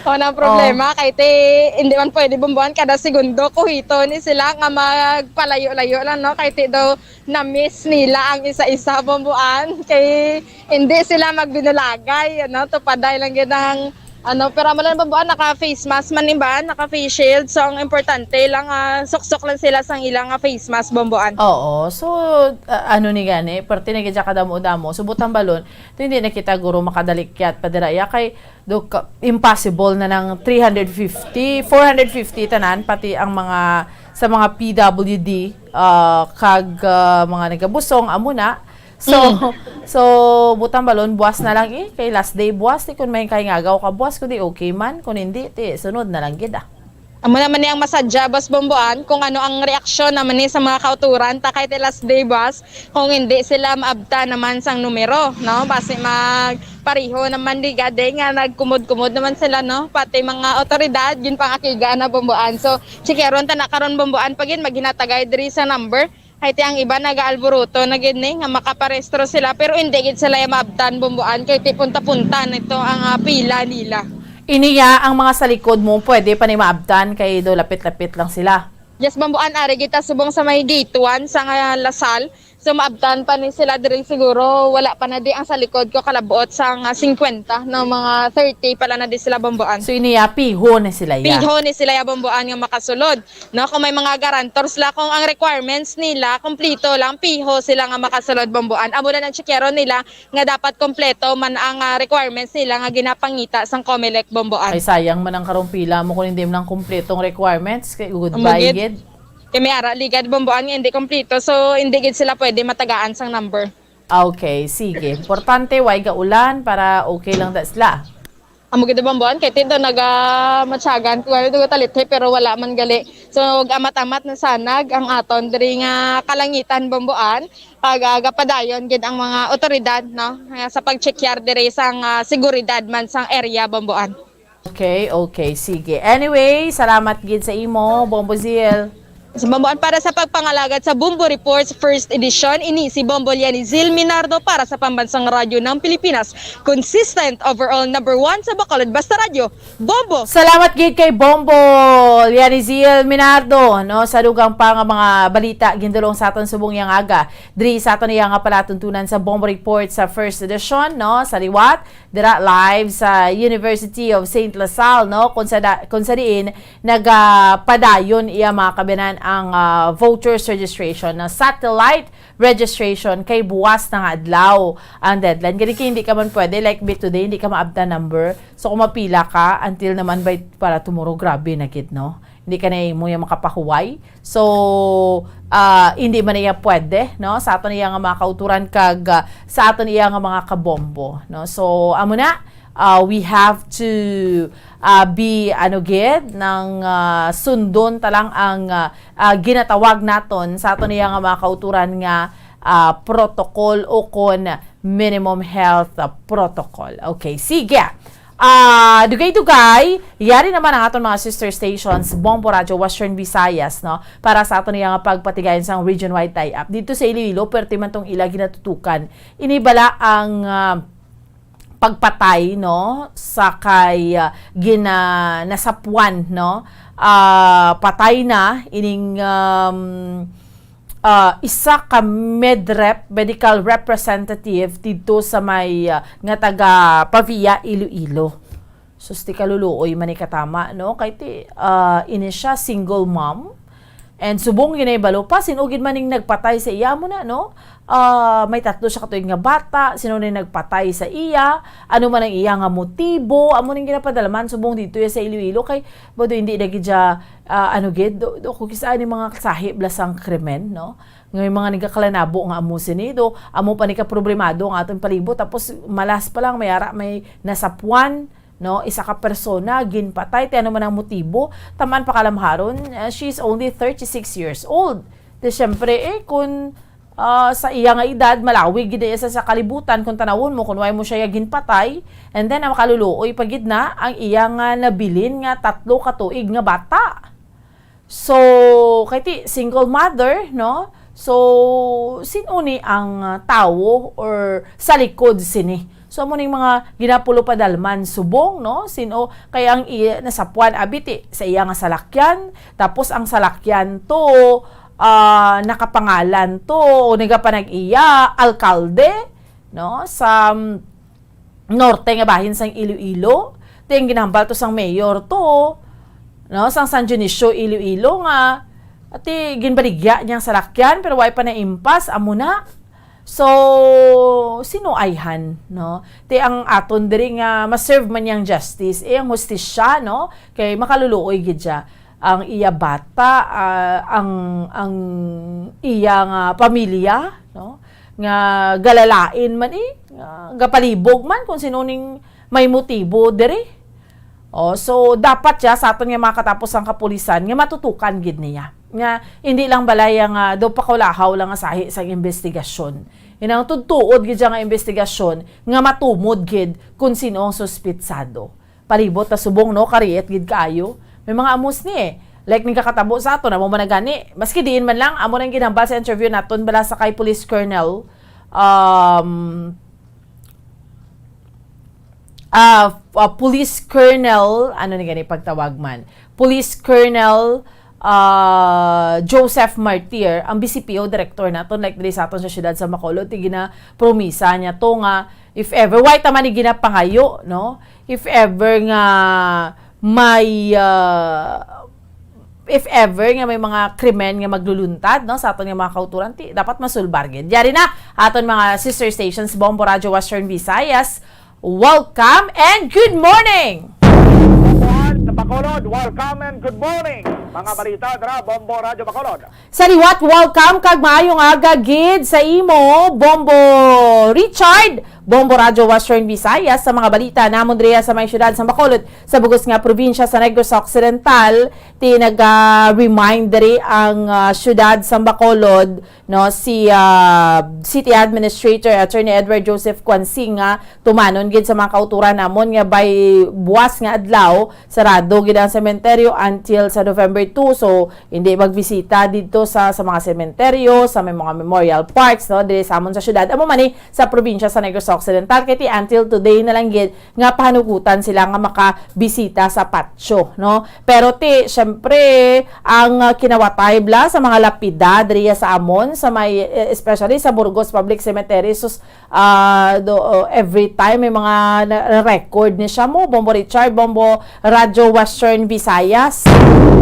O, na ang problema, Oh. kay ti, hindi man pwede, Bambuan, kada segundo, kuhito ni sila nga magpalayo-layo lang, no? Kay ti daw na-miss nila ang isa-isa, Bambuan. Kay hindi sila magbinulagay, ano? Tupaday lang gid ang, ano, pero amo lang, Bambuan, naka-face mask man, di ba? Naka-face shield. So, ang importante lang, ah, suksok lang sila sang ilang, ah, face mask, Bambuan. Oo. So, ah, ano ni gani, parte na gid siya kadamo-damo. So, butang balon, to hindi na kita, guro, makadalikyat pa dira, ya, kay do ka, impossible na nang three hundred fifty, four hundred fifty tanan, pati ang mga, sa mga P W D, ah, kag, ah, mga nagabusong, amo na. So, Mm. so, butang balon, buwas na lang, eh, kay last day buwas, eh, kung may kaingagaw ka buwas, kung di okay man, kung hindi, ti, sunod na lang gid, ah. Amo naman ni ang masadya, Boss Bomboan, kung ano ang reaksyon naman ni sa mga kauturan, ta kay ti last day, boss, kung hindi sila maabtan naman sang numero, no? Basi magpariho naman di gadi nga nagkumod-kumod naman sila, no? Pati mga otoridad, ginpangakiga na, Bomboan. So, chikeron ta na karon, Bomboan, pag yun, maghinatagay diri sa number. Kay ti ang iba nagaalburuto na gid ni nga makaparehistro sila, pero hindi gid sila ya maabtan, Bomboan, kay ti punta-punta nito ang, ah, pila nila. Ini ya ang mga sa likod mo, pwede pa ni maabtan kay do lapit-lapit lang sila. Yes, Bomboan, ari kita subong sa may gate one sa nga Lasal. So, maabtan pa ni sila diri siguro, wala pa na di ang sa likod ko kalabuot sa nga singkwenta, no, mga thirty pala na di sila, Bomboan. So, ini ya, piho na sila ya. Piho ni sila ya, Bomboan, nga makasulod. No, kung may mga guarantors la, kung ang requirements nila, kumplito lang, piho sila nga makasulod, Bomboan. Amo na ang chikero nila nga dapat kompleto man ang, ah, requirements nila nga ginapangita sang Comelec, Bomboan. Ay, sayang man ang karong pila mo kung hindi man ang kompletong requirements. Kay goodbye gid. Kay may ara ligad, Bomboan, nga hindi kompleto. So, hindi gid sila pwede matagaan sang number. Okay, sige. Importante, way gaulan para okay lang da sila. Amo gid, Bomboan, kay ti daw nagamatyagan ko, ano, daw talithi, pero wala man gali. So, amat-amat na sanag ang aton diri nga kalangitan, Bomboan, pag, ah, gapadayon gid ang mga otoridad, no, nga sa pag-check yard diri sang, ah, seguridad man sang area, Bomboan. Okay, okay, sige. Anyway, salamat gid sa imo, Bombo Zil. Sa Bomboan, para sa pagpangalagad sa Bombo Reports First Edition, ini si Bombo Lianizil Minardo para sa Pambansang Radyo ng Pilipinas, consistent, overall number one sa Bacolod Basta Radyo, Bombo! Salamat gid kay Bombo Lianizil Minardo, no, sa dugang pa nga mga balita gindulong sa aton subong yang aga. Diri sa aton iya nga palatuntunan sa Bombo Report sa First Edition, no, sa liwat, dira live sa University of Saint La Salle, no, kung sa da-, kung sa diin nagapadayon iya mga kabanan ang, ah, voters registration, na satellite registration, kay buwas na nga adlaw ang deadline. Gani kay hindi ka man pwede, like me today, hindi ka maabta number. So, kung mapila ka, until naman by para tomorrow, grabe na gid, no? Hindi ka na mo yung makapahuway. So, ah, hindi man niya pwede, no? Sa aton iya nga mga kauturan kag, ah, sa aton iya nga mga kabombo, no? So, amo na, ah, we have to, ah, be, ano gid, nang, ah, sundon ta lang ang, ah, ah, ginatawag naton sa aton iya nga mga kauturan nga, ah, protocol o kon minimum health, ah, protocol. Okay, sige. Ah, dugay-dugay, yari naman ang aton mga sister stations, Bombo Radio Western Visayas, no? Para sa aton iya nga pagpatigayon sang region-wide tie-up. Dito sa Iloilo, perti man tong ila ginatutukan. Ini bala ang, ah, pagpatay, no, sa kay, ah, gina-, nasapuan, no? Ah, patay na ining, um, ah, isa ka MedRep, medical representative dito sa may, ah, nga taga Pavia, Iloilo. Sus, ti kaluluoy man ni katama, no? Kay ti, ah, ini siya, single mom. And subong ginahibalo pa, sin-o gid man ning nagpatay sa iya mo na, no? Ah, may tatlo siya katuig nga bata, sino ni nagpatay sa iya, ano man ang iya nga motibo, amo ning ginapadalman subong dito ya sa Iloilo kay bado hindi na gid siya, ah, ano gid, do, do, kung kisa ni mga sahi bala sang krimen, no? Nga may mga nagakalanabo nga amo sini, do, amo pa ni ka problemado ang aton palibot, tapos malas pa lang may ara may nasapuan, no, isa ka persona ginpatay, ti ano man ang motibo, taman pakalamharon, uh, she's only thirty-six years old. Ti syempre, eh, kun, ah, sa iya nga edad, malawig gid iya sa, sa kalibutan, kung tanawon mo, kung why mo siya ginpatay, and then ang makaluluoy pa gid na ang iya nga nabilin nga tatlo ka tuig nga bata. So, kay ti single mother, no? So, sin-o ni ang, ah, tawo or sa likod sini? So, amo ning mga ginapulo padalman subong, no? Sin-o kay ang iya nasapuan, abi ti sa iya nga salakyan, tapos ang salakyan to, ah, nakapangalan to o nagapanag-iya alkalde, no? Sa, um, norte nga bahin sang Iloilo. Ti ang ginahambal to sang mayor to, no, sang San Dionisio, Iloilo nga, ti ginbaligya niyang salakyan pero way pa naimpas, amo na. So, sino ayhan, no? Ti ang aton diri nga ma-serve man niyang justice, eh, ang hustisya, no? Kay makaluluoy gid siya. Ang iya bata, ah, ang, ang iya nga pamilya, no? Nga galalain man, eh, nga gapalibog man kung sino ning may motibo diri. Oh, so dapat siya sa aton nga mga katapos ang kapulisan nga matutukan gid niya. Nga hindi lang balay nga do pakulahaw lang nga sahi sang investigasyon. Inang tudtuod gid siya nga investigasyon nga matumod gid kung sino ang suspitsado. Palibot ta subong, no, kariet gid kaayo. May mga amos ni, eh. Like ning kakatabo sa aton, amo man na gani. Maski diin man lang, amo nang ginhambal sa interview naton bala sa kay Police Colonel, um, ah, ah, Police Colonel, ano ni gani pagtawag man? Police Colonel, ah, Joseph Martir, ang B C P O director naton, like diri sa aton sa siyudad sa Bacolod, ti ginapromisa niya to nga if ever, why ta man ni ginapangayo, no? If ever nga may, ah, if ever nga may mga krimen nga magluluntad, no, sa aton nga mga kauturan, ti dapat masulbar gid. Yari na, aton mga sister stations, Bombo Radio Western Visayas, welcome and good morning! Buwan sa Bacolod, welcome and good morning! Mga balita dira, Bombo Radio Bacolod. Sa liwat, welcome kag maayong aga gid sa imo, Bombo Richard, Bombo Radio Western Visayas, sa mga balita namon diriya sa may siyudad sa Bacolod, sa bug-os nga probinsya sa Negros Occidental. Ti naga-remind diri ang, ah, siyudad sa Bacolod, no, si, ah, City Administrator Attorney Edward Joseph Cuancinga, tumanon gid sa mga kauturan namon nga by buwas nga adlaw, sarado gid ang sementeryo until sa November two. So, hindi magbisita didto sa, sa mga sementeryo, sa may mga memorial parks, no, diri sa amon sa siyudad. Amo man ni sa probinsya sa Negros Occidental, kay ti until today na lang gid nga pahanugutan sila nga makabisita sa patio, no? Pero ti, syempre, ang, ah, kinawatay bala sa mga lapida diriya sa amon, sa may, eh, especially sa Burgos Public Cemetery, sus, ah, do, oh, every time may mga na-, record ni siya mo, Bombo Richard, Bombo Radyo Western Visayas,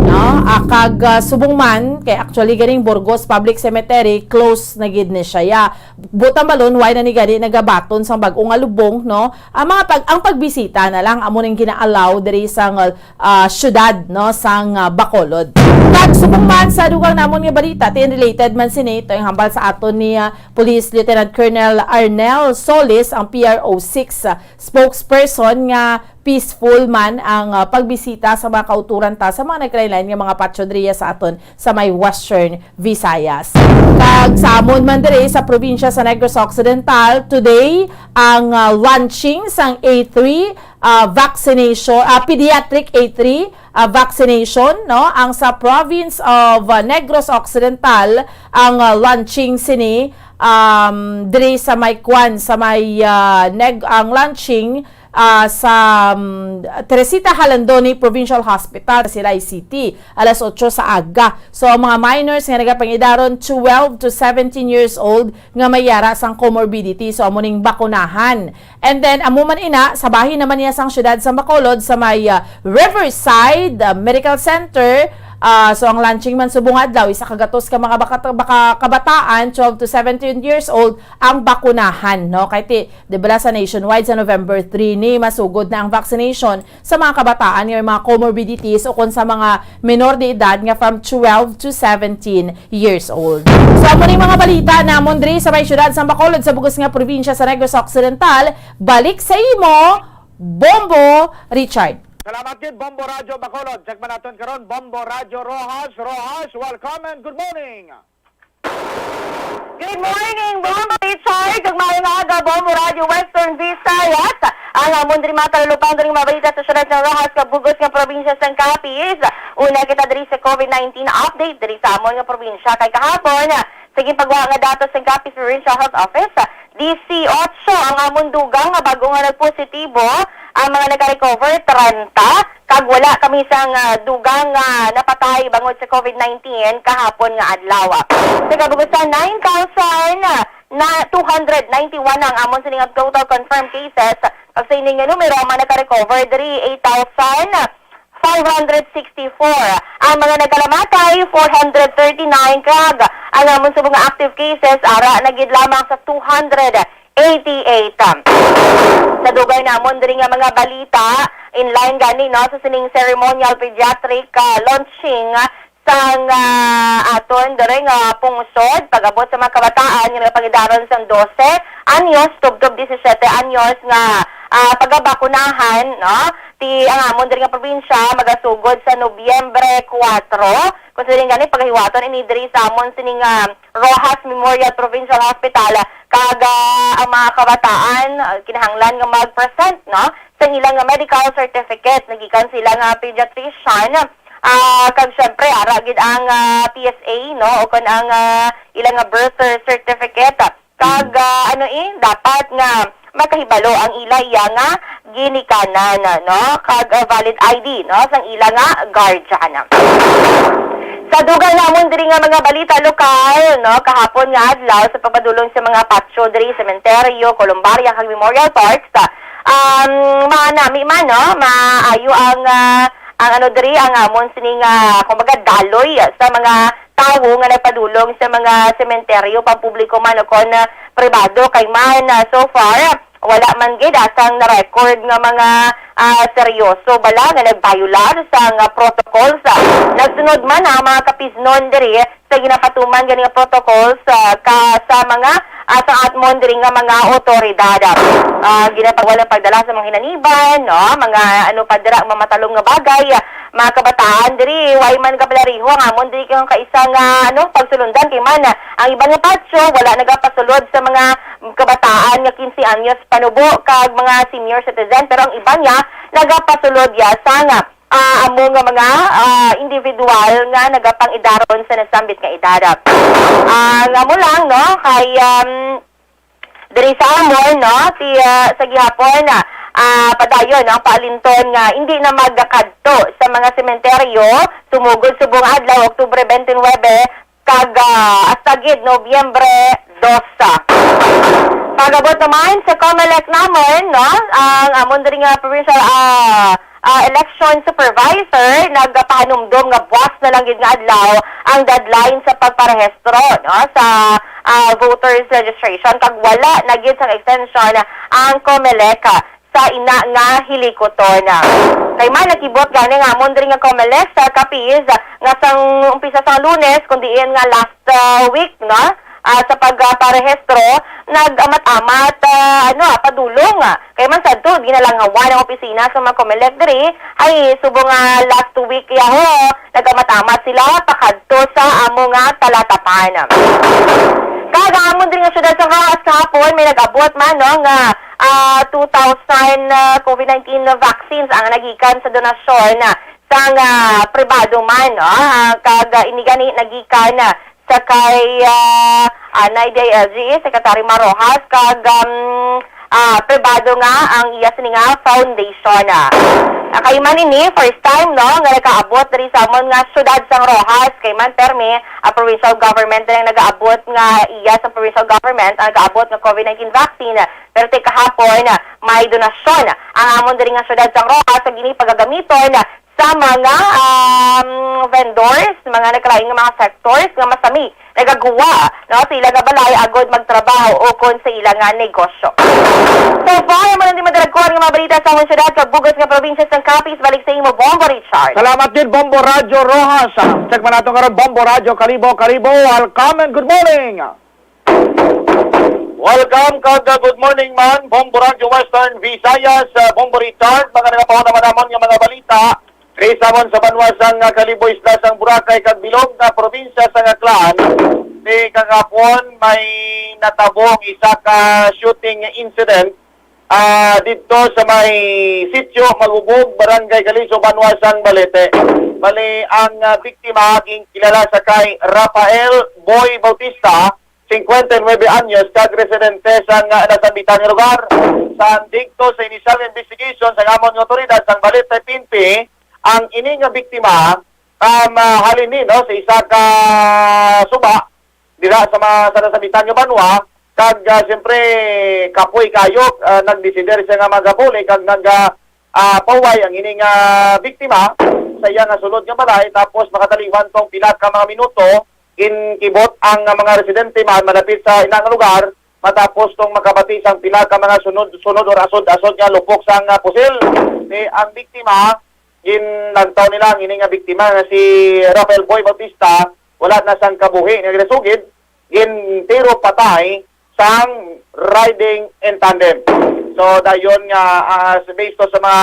no? Ah, kag, ah, subong man, kay actually ganing Burgos Public Cemetery, close na gid ni siya. Ya, butang balon, why na ni gani nagabaton sang bag-o nga lubong, no? Ang mga pag-, ang pagbisita na lang amo ning gina-allow diri sa, ah, syudad, no, sang, ah, Bacolod. Kag subong man sa dugang namon nga balita, tin related man sini, ito ang hambal sa aton ni, ah, Police Lieutenant Colonel Arnel Solis, ang P R O six, ah, spokesperson, nga peaceful man ang, ah, pagbisita sa mga kauturan ta sa mga nagkalain-lain nga mga patio diriya sa aton sa may Western Visayas. Kag sa amon man diri sa probinsya sa Negros Occidental, today ang, ah, launching sang A three, ah, vaccination, ah, pediatric A three, ah, vaccination, no? Ang sa province of, ah, Negros Occidental ang, ah, launching sini, um, diri sa may kwan, sa may, ah, Neg-, ang launching, ah, sa, um, Teresita Jalandoni Provincial Hospital, Silay City, alas otso sa aga. So, ang mga minors nga nagapangidaron twelve to seventeen years old nga may yara sang comorbidity, so amo ning bakunahan. And then, amo man ina, sa bahin naman niya sang siyudad sa Bacolod, sa may, ah, Riverside, ah, Medical Center. Ah, so, ang launching man subong adlaw, isa ka gatos ka mga baka-, baka-, kabataan, twelve to seventeen years old, ang bakunahan, no? Kay ti, di bala sa nationwide, sa November three ni, masugod na ang vaccination sa mga kabataan nga may mga comorbidities o kon sa mga menor de edad nga from twelve to seventeen years old. So, amo ni mga balita namon diri sa may siyudad sa Bacolod, sa bugos nga probinsya sa Negros Occidental. Balik sa imo, Bombo Richard. Salamat gid, Bombo Radyo Bacolod. Check man naton karon, Bombo Radyo Roxas. Roxas, welcome and good morning. Good morning, Bombo Richard. Kag maayong aga, Bombo Radyo Western Visayas. Ang amon diri mga talupang diri mga balita sa siyudad sa Roxas, kag bugos nga probinsya sang Capiz. Una kita diri sa COVID nineteen update diri sa amon nga probinsya. Kay kahapon, sa ginpagwa nga datos sang Capiz Provincial Health Office, disiotso ang amon dugang nga bag-o nga nagpositibo, ang mga naka-recover, treinta, kag wala kami sang, ah, dugang nga napatay bangod sa COVID nineteen kahapon nga adlaw. Sa kabugusan, nine thousand na two hundred ninety-one ang amon sini nga total confirmed cases, kag sa ini nga numero ang mga naka-recover diri, eight thousand five hundred sixty-four. Ang mga nagkalamatay, four hundred thirty-nine, kag ang amon subong nga active cases ara na gid lamang sa two hundred eighty-eight. Sa dugay namon diri nga mga balita, in line gani, no, sa sining ceremonial pediatric, ah, launching sang, ah, aton diri nga pungsod, pag-abot sa mga kabataan nga nagapangidaron sang dose anyos tubtob disisiete anyos nga, ah, pagabakunahan, no? Ti ang amon diri nga probinsya magasugod sa Nobyembre kuwatro. Kung sa gani, pagahiwaton ini diri sa amon sining, ah, Roxas Memorial Provincial Hospital, kag, ah, ang mga kabataan, ah, kinahanglan nga mag-present, no, sa ilang nga medical certificate nagikan sa ilang nga pediatrician, ah, kag syempre ara gid ang, ah, P S A, no, o kon ang, ah, ilang nga birth certificate, kag, ah, ano, eh, dapat nga makahibalo ang ila iya nga ginikanan, no, kag, ah, valid I D, no, sang ila nga guardian. Sa dugang namon diri nga mga balita lokal, no, kahapon nga adlaw sa pagpadulong sa mga patio diri, sementeryo, kolumbarya, kag memorial parks, um, manami man, no, maayo ang, ah, ang ano diri, ang amon sini nga, kumbaga, daloy sa mga tawo nga nagpadulong sa mga sementeryo, pampubliko man o kon, ah, pribado, kay man, ah, so far, wala man gid sang na-record nga mga, ah, seryoso bala nga nag-violar sa nga protocols. Nagsunod man ang mga Capiznon diri sa ginapatuman gani nga protocols, ah, ka, sa mga, ah, sa amon diri nga mga otoridad. Ah, ginapawal ang pagdala sa mga hinaniban, no? Mga ano pa dira, mamatalom nga bagay. Mga kabataan diri, way man kapalariho ang amon diri nga kaisa nga, ano, pagsulundan, kay man ang iban nga patio wala nagapasulod sa mga kabataan nga quince anyos panubo kag mga senior citizen, pero ang iban niya nagapasulod ya sa nga, ah, amo nga mga, ah, individual nga nagapangidaron sa nasambit nga edad. Ah, nga mo lang, no, kay, um, Diri sa amon, no, ti, ah, sa gihapon, ah, ah, padayon ang paalinton nga hindi na magakadto sa mga sementeryo sumugod subong adlaw, Oktubre twenty-nine, kag, ah, hasta gid Nobyembre dos. Pag-abot naman sa Comelec namon, no, ang amon diri nga provincial, ah, ah, election supervisor nagpahanumdom nga buwas na lang gid nga adlaw ang deadline sa pagparehistro, no, sa, ah, voters registration, kag wala na gid sang extension ang Comelec, ah, sa ina nga hilikuton. Kay man nakibot gani nga amon diri nga Comelec sa Capiz, ah, nga sang umpisa sang Lunes, kun diin nga last, ah, week, no, ah, sa pagparehistro, nag-amat-amat, ah, ano, ah, padulong, ah. Kay man sadto, ginalanghawan ang opisina sa mga Comelec diri, ay subong nga last week yaho, nag-amat-amat sila pakadto sa amo nga talatapan. Kag ang amon diri nga siyudad sa Roxas kahapon, may nag-abot man, no, nga, ah, two thousand, ah, COVID nineteen vaccines ang nagikan sa donasyon, ah, sang, ah, pribado man, no? Ah, kag, ah, ini gani nagikan, ah, sa kay, ah, anay D I L G E Secretary Mar Roxas kag, um, ah, pribado nga ang iya sini nga foundation, ah. Ah, kay man ini first time, no, nga nakaabot diri sa amon nga siyudad sang Roxas, kay man permi ang provincial government na nagaabot nga iya sa provincial government ang nagaabot nga COVID nineteen vaccine. Pero ti kahapon, may donasyon ang amon diri nga siyudad sang Roxas nga gini pagagamiton sa mga, um, vendors, mga nagkalain nga mga sectors nga masami nagagwa, no, sa ila nga balay agod magtrabaho ukon sa ila nga negosyo. So far, amo lang di madaragkuan nga mga balita sa amon siyudad kag bug-os nga probinsya sang Capiz. Balik sa imo, Bombo Richard. Salamat gid, Bombo Radyo Roxas. Check man nato karon, Bombo Radyo Kalibo, Kalibo. Welcome and good morning. Welcome kag, uh, good morning man, Bombo Radyo Western Visayas, uh, Bombo Richard, mga nagapahuna man namon nga mga balita. Diri sa amon sa banwa sang, uh, Kalibo, isla sang Boracay kag bilog nga probinsya sang Aklan, ti kagahapon may natabo ang isa ka shooting incident, ah, didto sa may sitio Magubog, Barangay Galiso, banwa sang Balete. Bali, ang, ah, biktima ginkilala sa kay Rafael Boy Bautista, singkwenta y nuebe anyos, kag residente sang, ah, nasambitan nga lugar. Sa andig to sa initial investigation sang amon nga otoridad sang Balete P N P, ang ini nga biktima, um, ah, halin ni, no, sa isa ka suba dira sa mga, sa nasambitan nga banwa, kag, ah, siyempre, kapoy kayo, ah, nagdesider siya nga magapuli kag nag, ah, ah, pahuway ang ini nga biktima sa iya nga sulod nga balay, tapos makataliwan tong pila ka mga minuto, ginkibot ang, ah, mga residente man malapit sa ina nga lugar, matapos tong makabati sang pila ka mga sunod-sunod or asod-asod nga lupok sang, ah, pusil. Ni ang biktima, ginlantaw nila ang ini nga biktima nga si Rafael Boy Bautista, wala na sang kabuhi nga ginasugid, gintiro patay sang riding in tandem. So, dayon nga, ah, based to sa mga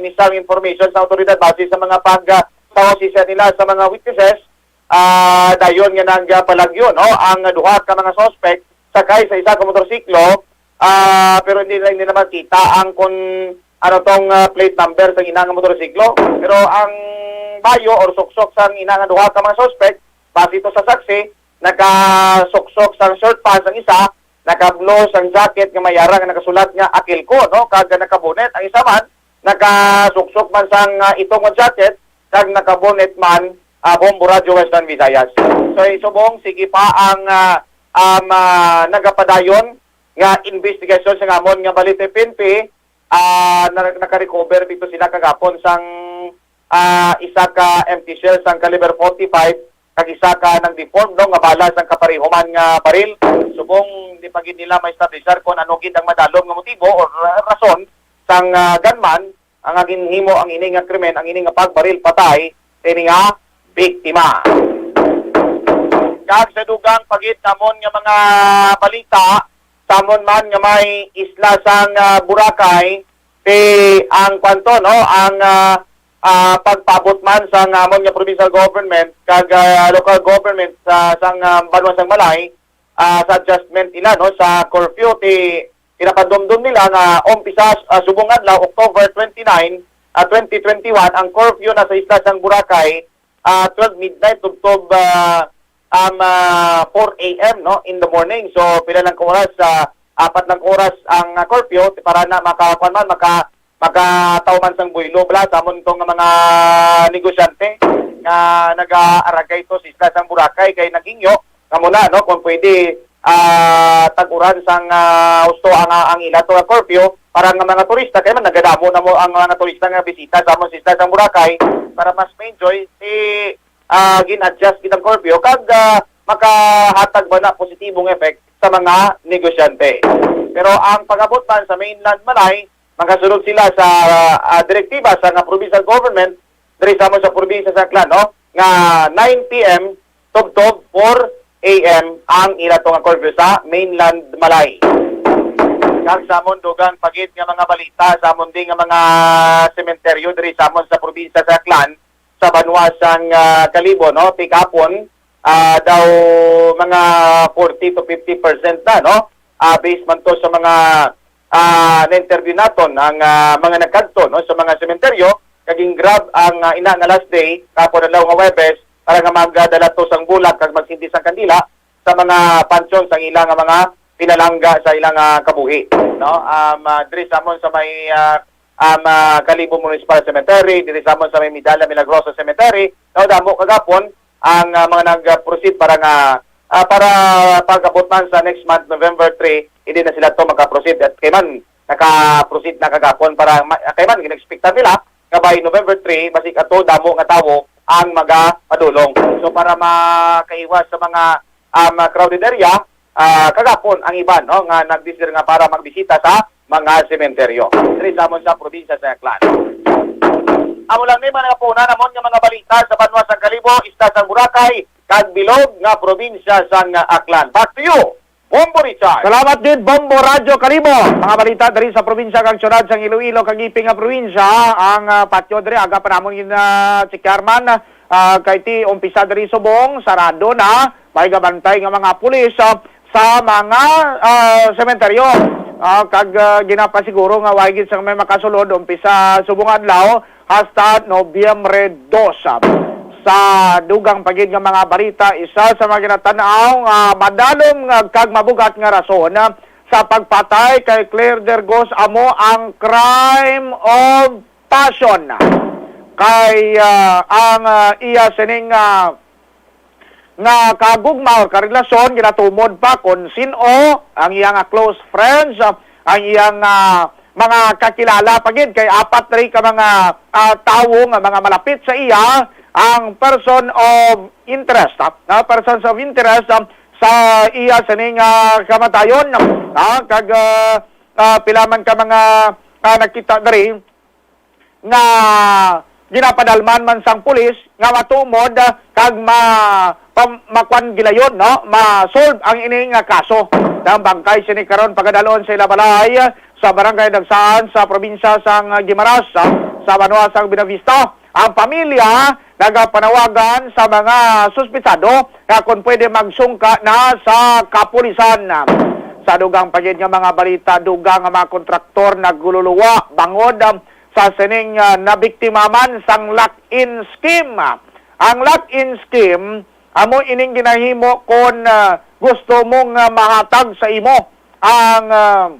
initial information sa awtoridad, base sa mga pag, ah, sa hustisya nila sa mga witnesses, ah, dayon nga nagpalagyo, no, ang duha ka mga suspect sakay sa isa ka motorsiklo, ah, pero hindi na, hindi na makita ang kung ano tong, ah, plate number sa ina nga motorsiklo. Pero ang bayo or suksok sang ina nga duha ka mga suspect, base to sa saksi, nakasuksok sang short pants ang isa, naka-blue sang jacket nga may ara nga nakasulat nga Akilco, no? Kag naka-bonnet ang isa man, nakasuksok man sang, ah, itom nga jacket, kag naka-bonnet man, ah, Bombo Radyo Western Visayas. So, subong, sige pa ang, ah, um, ah, nagapadayon nga investigasyon sa ngamon nga Balete P N P, ah, na-, naka-recover dito sila kagapon sang, ah, isa ka empty shell sang caliber forty-five, kag isa ka nang deformed, no, nga bala sang kapareho man nga baril. Subong di pa gid nila ma-establishar kung ano gid ang madalom nga motibo o ra-, rason sang, ah, gunman ang ginhimo ang ini nga krimen, ang ini nga pagbaril patay sa ini nga biktima. Kag sa dugang pa gid namon nga mga balita, samon man nga may isla sang, ah, Boracay, ti ang kwanto, no, ang, ah, ah, pagpaabot man sa namon nga provincial government kag, ah, local government sa, sang, ah, banwa sang Malay, ah, sa adjustment nila, no, sa curfew, ti pinapadumdum nila nga umpisa, ah, subong adlaw, October twenty-nine, ah, twenty twenty-one, ang curfew na sa isla sang Boracay, ah, twelve midnight tubtob, ah, um, ah, four A M, no, in the morning. So, pila lang ka oras sa apat lang oras ang, ah, curfew para na maka, kuwan man, maka, makataw man sang buylo bala sa amon tong mga negosyante nga nag-aaragay to sa isla sang Boracay kay naghingyo nga muna, no, kung pwede, ah, tag-uran sang, ah, husto ang, ang ila to nga curfew para nga mga turista kay man nagadamo na mo ang mga turista nga bisita sa amon sa isla sang Boracay para mas ma-enjoy si ah, gin-adjust gid ang curfew kag, ah, makahatag ba na positibong effect sa mga negosyante. Pero ang pag-abot man sa mainland Malay, makasunod sila sa, ah, direktiba sa nga provincial government diri sa amon sa probinsya sa Aklan, no, nga nine p m tubtob four a m ang ila to nga curfew sa mainland Malay. Kag sa amon dugang pa gid nga mga balita sa amon di nga mga sementeryo diri sa amon sa probinsya sa Aklan, sa banwa sang, ah, Kalibo, no? Ti kahapon, ah, daw mga forty to fifty percent na, no? Ah, based man to sa mga, ah, na-interview naton ang, ah, mga nagkadto, no, sa mga sementeryo, kag gingrab ang, ah, ina nga last day, kahapon adlaw nga Huwebes, para nga magdala to sang bulak kag magsindi sang kandila sa mga pansyon sang ila nga mga pinalangga sa ila nga kabuhi, no? Um, ah, diri sa amon sa may, ah, um, ah, Kalibo Municipal Cemetery, diri sa amon sa may Medalla Milagrosa Cemetery, no? Damo kagapon ang, ah, mga nag-proceed para nga, ah, para pag-abot man sa next month, November three, hindi na sila to makaproceed at kay man naka-proceed na kagapon para ma-, kay man gin-expectan nila nga by November three, basig ato damo nga tawo ang magapadulong. So, para makaiwas sa mga, um, crowded area, ah, kagapon ang iban, no, nga nag-decide nga para magbisita sa mga sementeryo diri sa amon sa probinsya sa Aklan. Amo lang ni mga nagapunan namon nga mga balita sa banwa sang Kalibo, isla sang Boracay, kag bilog nga probinsya sang Aklan. Back to you, Bombo Richard. Salamat gid, Bombo Radyo Kalibo. Mga balita diri sa probinsya kag syudad sang Iloilo kag ipi nga probinsya. Ang, ah, patyo diri, aga pa namon gin, ah, checkar man, ah, kay ti umpisa diri subong, sarado na. May gabantay nga mga pulis, ah, sa mga, ah, sementeryo. Ah, kag, ah, ginapasiguro nga way gid sang may makasulod umpisa subong adlaw hasta Nobyembre dos. Sa dugang pa gid nga mga balita, isa sa mga ginatan-aw nga madalom nga kag mabugat nga rason sa pagpatay kay Claire Dergos amo ang crime of passion. Kay, ah, ang, ah, iya sining, ah, nga kagugma or karelasyon ginatumod pa kon sin-o ang iya nga close friends, ah, ang iya nga mga kakilala pa gid, kay apat diri ka mga, ah, tawo nga mga malapit sa iya ang person of interest, ah, nga persons of interest, ah, sa iya sini nga kamatayon, ah, kag, ah, ah, pila man ka mga, ah, nakita diri nga ginapadalman man sang pulis nga matumod, ah, kag ma-, pam-, makuan gilayon, no? Ma-solve ang ini nga kaso. Ang bangkay sini karon pagadalon sa ila balay, ah, sa Barangay Dagsaan sa probinsya sang Guimaras, ah, sa banwa sang Buenavista. Ang pamilya nagapanawagan sa mga suspitsado nga kon pwede magsungka na sa kapulisan. Sa dugang pa gid nga mga balita, dugang nga mga kontraktor nagluluwa bangod, um, sa sining, ah, nabiktima man sang lock-in scheme. Ang lock-in scheme amo ining ginahimo kon, ah, gusto mo nga mahatag sa imo ang, ah,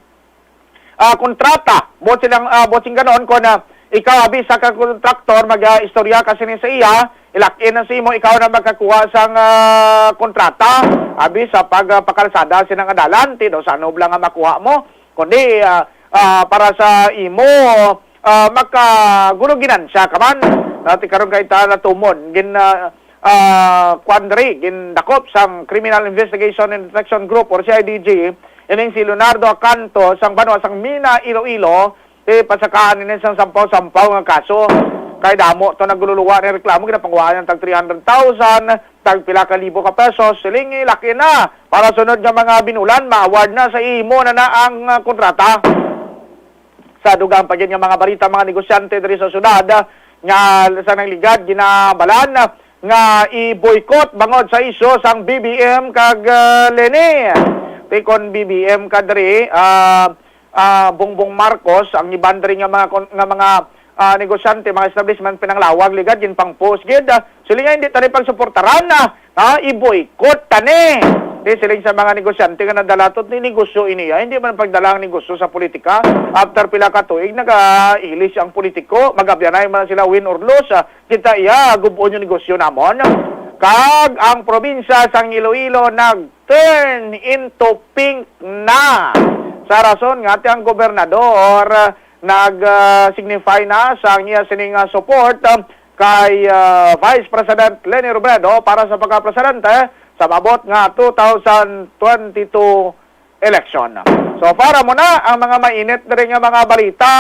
ah, kontrata. Buot silang, ah, buot sing ganon, kon, ah, ikaw abi sa ka kontraktor, mag, ah, istorya ka sini sa iya, i-lock-in na sa imo, ikaw na magkakuha sang, ah, kontrata. Abi sa pag, ah, pakalsada sina nga dalan, ti daw sa ano lang nga makuha mo, kundi, ah, ah, para sa imo, ah, makagulo ginansya ka man. Dati karon kay ta natumon, gin, ah, ah, kuan diri, gindakop sang Criminal Investigation and Detection Group or C I D G, ining si Leonardo Acanto sang banwa sang Mina, Iloilo, ti pasakaan ini sang sampaw-sampaw nga kaso. Kay damo to nagluluwa ni reklamo, ginapanguhaan ang tag three hundred thousand, tag pila ka libo ka pesos, siling i-lock-in na. Para sunod nga mga binulan, ma-award na sa imo na na ang, ah, kontrata. Sa dugang pa gid nga mga balita, mga negosyante diri sa syudad, ah, nga sa nangligad ginabalan, ah, nga i-boycott bangod sa isyu sang B B M kag, ah, Leni. Ti kon B B M ka diri, ah, ah, Bongbong Marcos, ang iban diri nga mga kon-, nga mga, ah, negosyante, mga establishment, pinanglawag ligad, ginpang-post gid, ah, siling nga hindi tani pagsuportaran, ah, ah, i-boycott tani. Di siling sa mga negosyante nga nadalatot ni negosyo ini, ah, hindi man pagdala ang negosyo sa politika. After pila ka tuig, nagailis ang politiko, magabyanay man sila win or lose. Ah, kita iya, gub-on yung negosyo namon. Kag ang probinsya sang Iloilo nag-turn into pink na. Sa rason nga ti ang gobernador nag-signify na sang iya sining, ah, support, ah, kay, ah, Vice President Leni Robredo para sa pagka-presidente sa maabot nga two thousand twenty-two election. So, para mo na ang mga mainit diri nga mga balita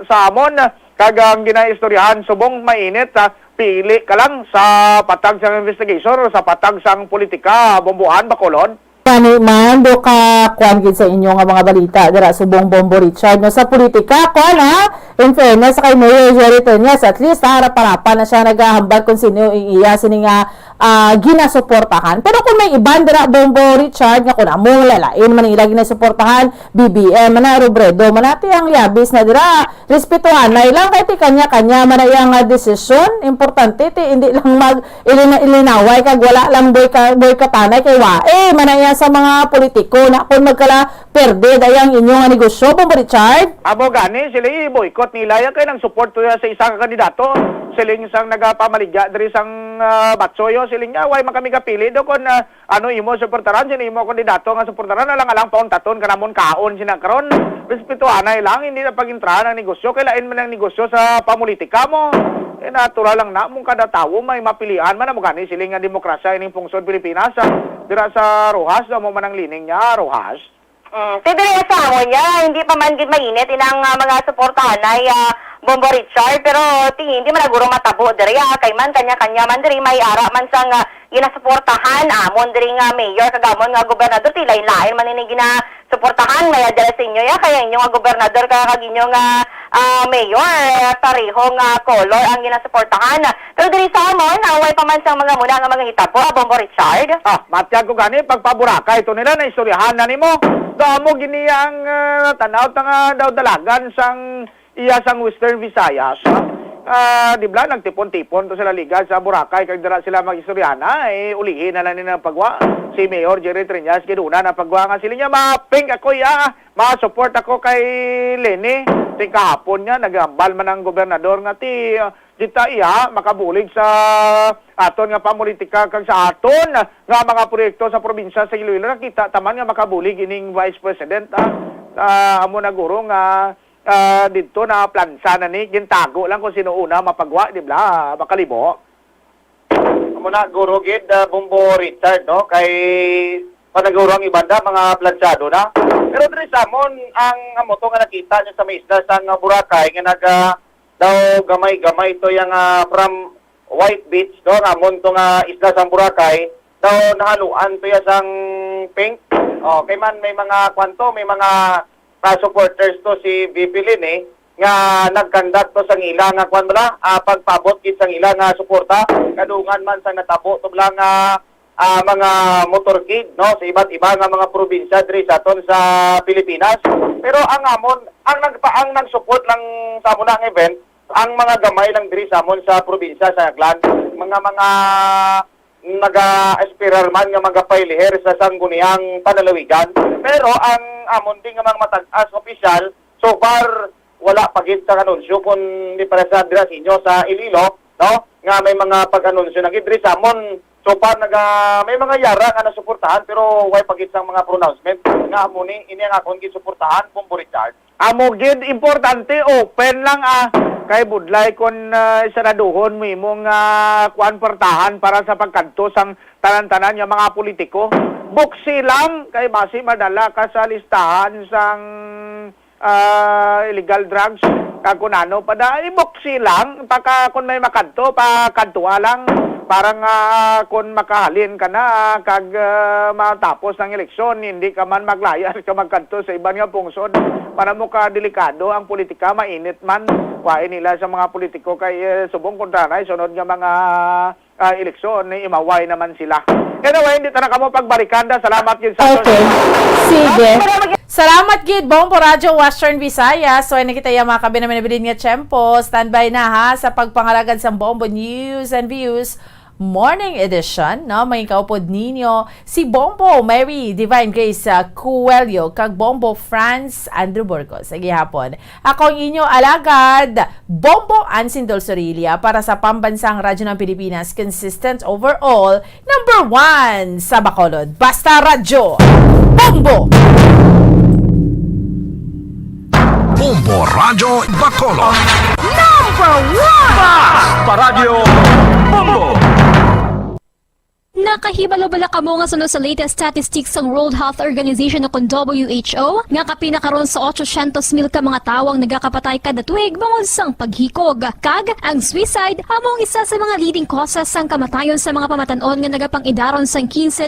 sa amon, kag ang ginaistoryahan subong mainit, ah, pili ka lang sa patag sang investigation o sa patag sang politika, Bombohan, Bacolod. Gani man, do ka kuan gid sa inyo nga mga balita dira subong, Bombo Richard, no, sa politika, kuan, ha? In fairness kay Mayor Jerry Treñas, at least, ha, harap-harapan na siya naghahambal kung sino ang iya sini nga, ah, ginasuportahan. Pero kung may iban dira, Bombo Richard, nga kung amo lalain man ang ila ginasuportahan, B B M man na, Robredo man na, ti ang yabis na dira, respetuhanay lang kay ti kanya-kanya man na iya nga desisyon. Importante ti hindi lang mag ilina-, ilinaway kag wala lang boy ka, boy katanay kay wae man na iya sa mga politiko na kung magkala perde daya ang inyo nga negosyo, Bombo Richard. Amo gani, sila i-boycott nila ya kay nang support to sa isa ka kandidato. Siling sang nagapamaligya diri sang, ah, Batsoyo, siling niya, "Why man kami kapili do kon, ah, ano imo suportaran, sino imo kandidato nga suportaran, alang-alang pauntaton ka namon kaon sina karon." Respetuhanay lang, hindi na pag-intrahan ang negosyo, kay lain man ang negosyo sa pamulitika mo. Eh, natural lang na, mong kada tawo may mapilian man, amo gani siling nga demokrasya ining pungsod Pilipinas, ah. Dira sa Roxas, amo man ang lining niya, Roxas. Mm, ti diri sa amon niya, hindi pa man gid mainit inang, ah, mga suportahanay, ah, Bombo Richard, pero ti hindi man naguro matabo diri, ah, kay man kanya-kanya man diri may ara man sang, ah, ginasuportahan amon diri nga mayor kag amon nga gobernador, ti lain-lain man ini ginasuportahan, may adya sa inyo ya, kaya inyo nga gobernador ka-, kag inyo nga, ah, mayor, eh, pareho nga color ang ginasuportahan. Pero diri sa amon, away pa man sang mga muna nga mga hitabo, Bombo Richard. Ah, matyag ko gani, pagpaburakay to nila, naistoryahan na nimo. Do amo gini ang, ah, tanaw ta nga daw dalagan sang iya sang Western Visayas. Ah, di bala, nagtipon-tipon to sila liga sa Boracay, kag dira sila mag-istoryahan na, eh, ulihi na lang nila ang pagwa. Si Mayor Jerry Treñas, giduna na pagwa nga sila niya, "Ma-pink ako, ya, ma-support ako kay Leni." Ti kahapon niya, naghambal man ang gobernador nga ti, ah, Dita iya makabulig sa aton nga pamulitika kag sa aton nga mga proyekto sa probinsya sa Iloilo. Nakita ta man nga makabulig ining Vice President, ah. Ah, amo na guro nga, ah, didto na plansa na ni, gintago lang kung sino una mapagwa, di bala, makalibo. Amo na guro gid, ah, Bombo Richard, no? Kay panaguro ang ibanda, mga plansado na. Pero diri sa amon, ang amo to nga nakita niyo sa may isla sa nga Boracay nga naga daw gamay-gamay to yang, ah, from White Beach do, nga amon to nga isla sang Boracay, daw nahaluan to ya sang pink. Oh, kay man may mga kwan to, may mga, ah, supporters to si V P Leni nga nag-conduct to sang ila nga kwan bala, ah, pagpaabot gid sang ila nga suporta. Kadungan man sa natabo to bala nga ah, mga motorcade, no, sa iba't iba nga mga probinsya diri sa aton sa Pilipinas. Pero ang amon, ang nagpa-, ang nag-support lang sa amon nga event, ang mga gamay lang diri sa amon sa probinsya sa Aklan, mga, mga naga-aspirar man nga magapailihir sa sangguniang panlalawigan. Pero ang amon din nga mga matag-as opisyal, so far, wala pa gid sa anunsyo kung di para sa dira sa inyo sa Iloilo, no? Nga may mga pag-anunsyo na gid diri sa amon. So far, naga-, may mga yara nga nasuportahan, pero way pa gid sang mga pronouncement. Nga amo ni, ini ang akon gisuportahan, Bombo Richard. Amo gid, importante, open lang, ah. Kay budlay kon, ah, saraduhon mo imong, ah, kuan, portahan para sa pagkadto sang tanan-tanan nga mga politiko. Buksi lang, kay basi madala ka sa listahan sang ah, illegal drugs, kag kun ano pa da, ibuksi lang, pagka kun may makadto, pakadtoa lang, para nga kun makahalin ka na, kag, ah, matapos ang eleksyon, hindi ka man maglayas ka magkadto sa iban nga pungsod, para mo ka delikado ang politika, mainit man, wain nila sa mga politiko kay, eh, subong kontra na, sunod nga mga ah, eleksyon, ni imaway naman sila. Anyway, hindi ta na kamo pagbarikanda. Salamat gid sa aton. Okay. Sige. Salamat gid, Bombo Radyo Western Visayas. So, ini kita ya mga kabi namin nabilin nga tiyempo. Standby na ha sa pagpangalagad sa Bombo News and Views. Morning Edition, no? May kaupod ninyo si Bombo Mary Divine Grace, ah, Coelho, kag Bombo Franz Andrew Burgos. Sa gihapon, ako ang inyo alagad, Bombo Ansin Dulzorilla, para sa Pambansang Radyo ng Pilipinas, consistent overall, number one sa Bacolod. Basta Radyo, Bombo! Bombo Radyo Bacolod. Number one! Basta Radyo Bombo! Nakahibalo bala kamo nga suno sa latest statistics sang World Health Organization o kon W H O nga kapin na karon sa eight hundred mil ka mga tawo ang nagakapatay kada tuig bangod sang paghikog, kag ang suicide amo ang isa sa mga leading causes sang kamatayon sa mga pamatan-on nga nagapang-idaron sang quince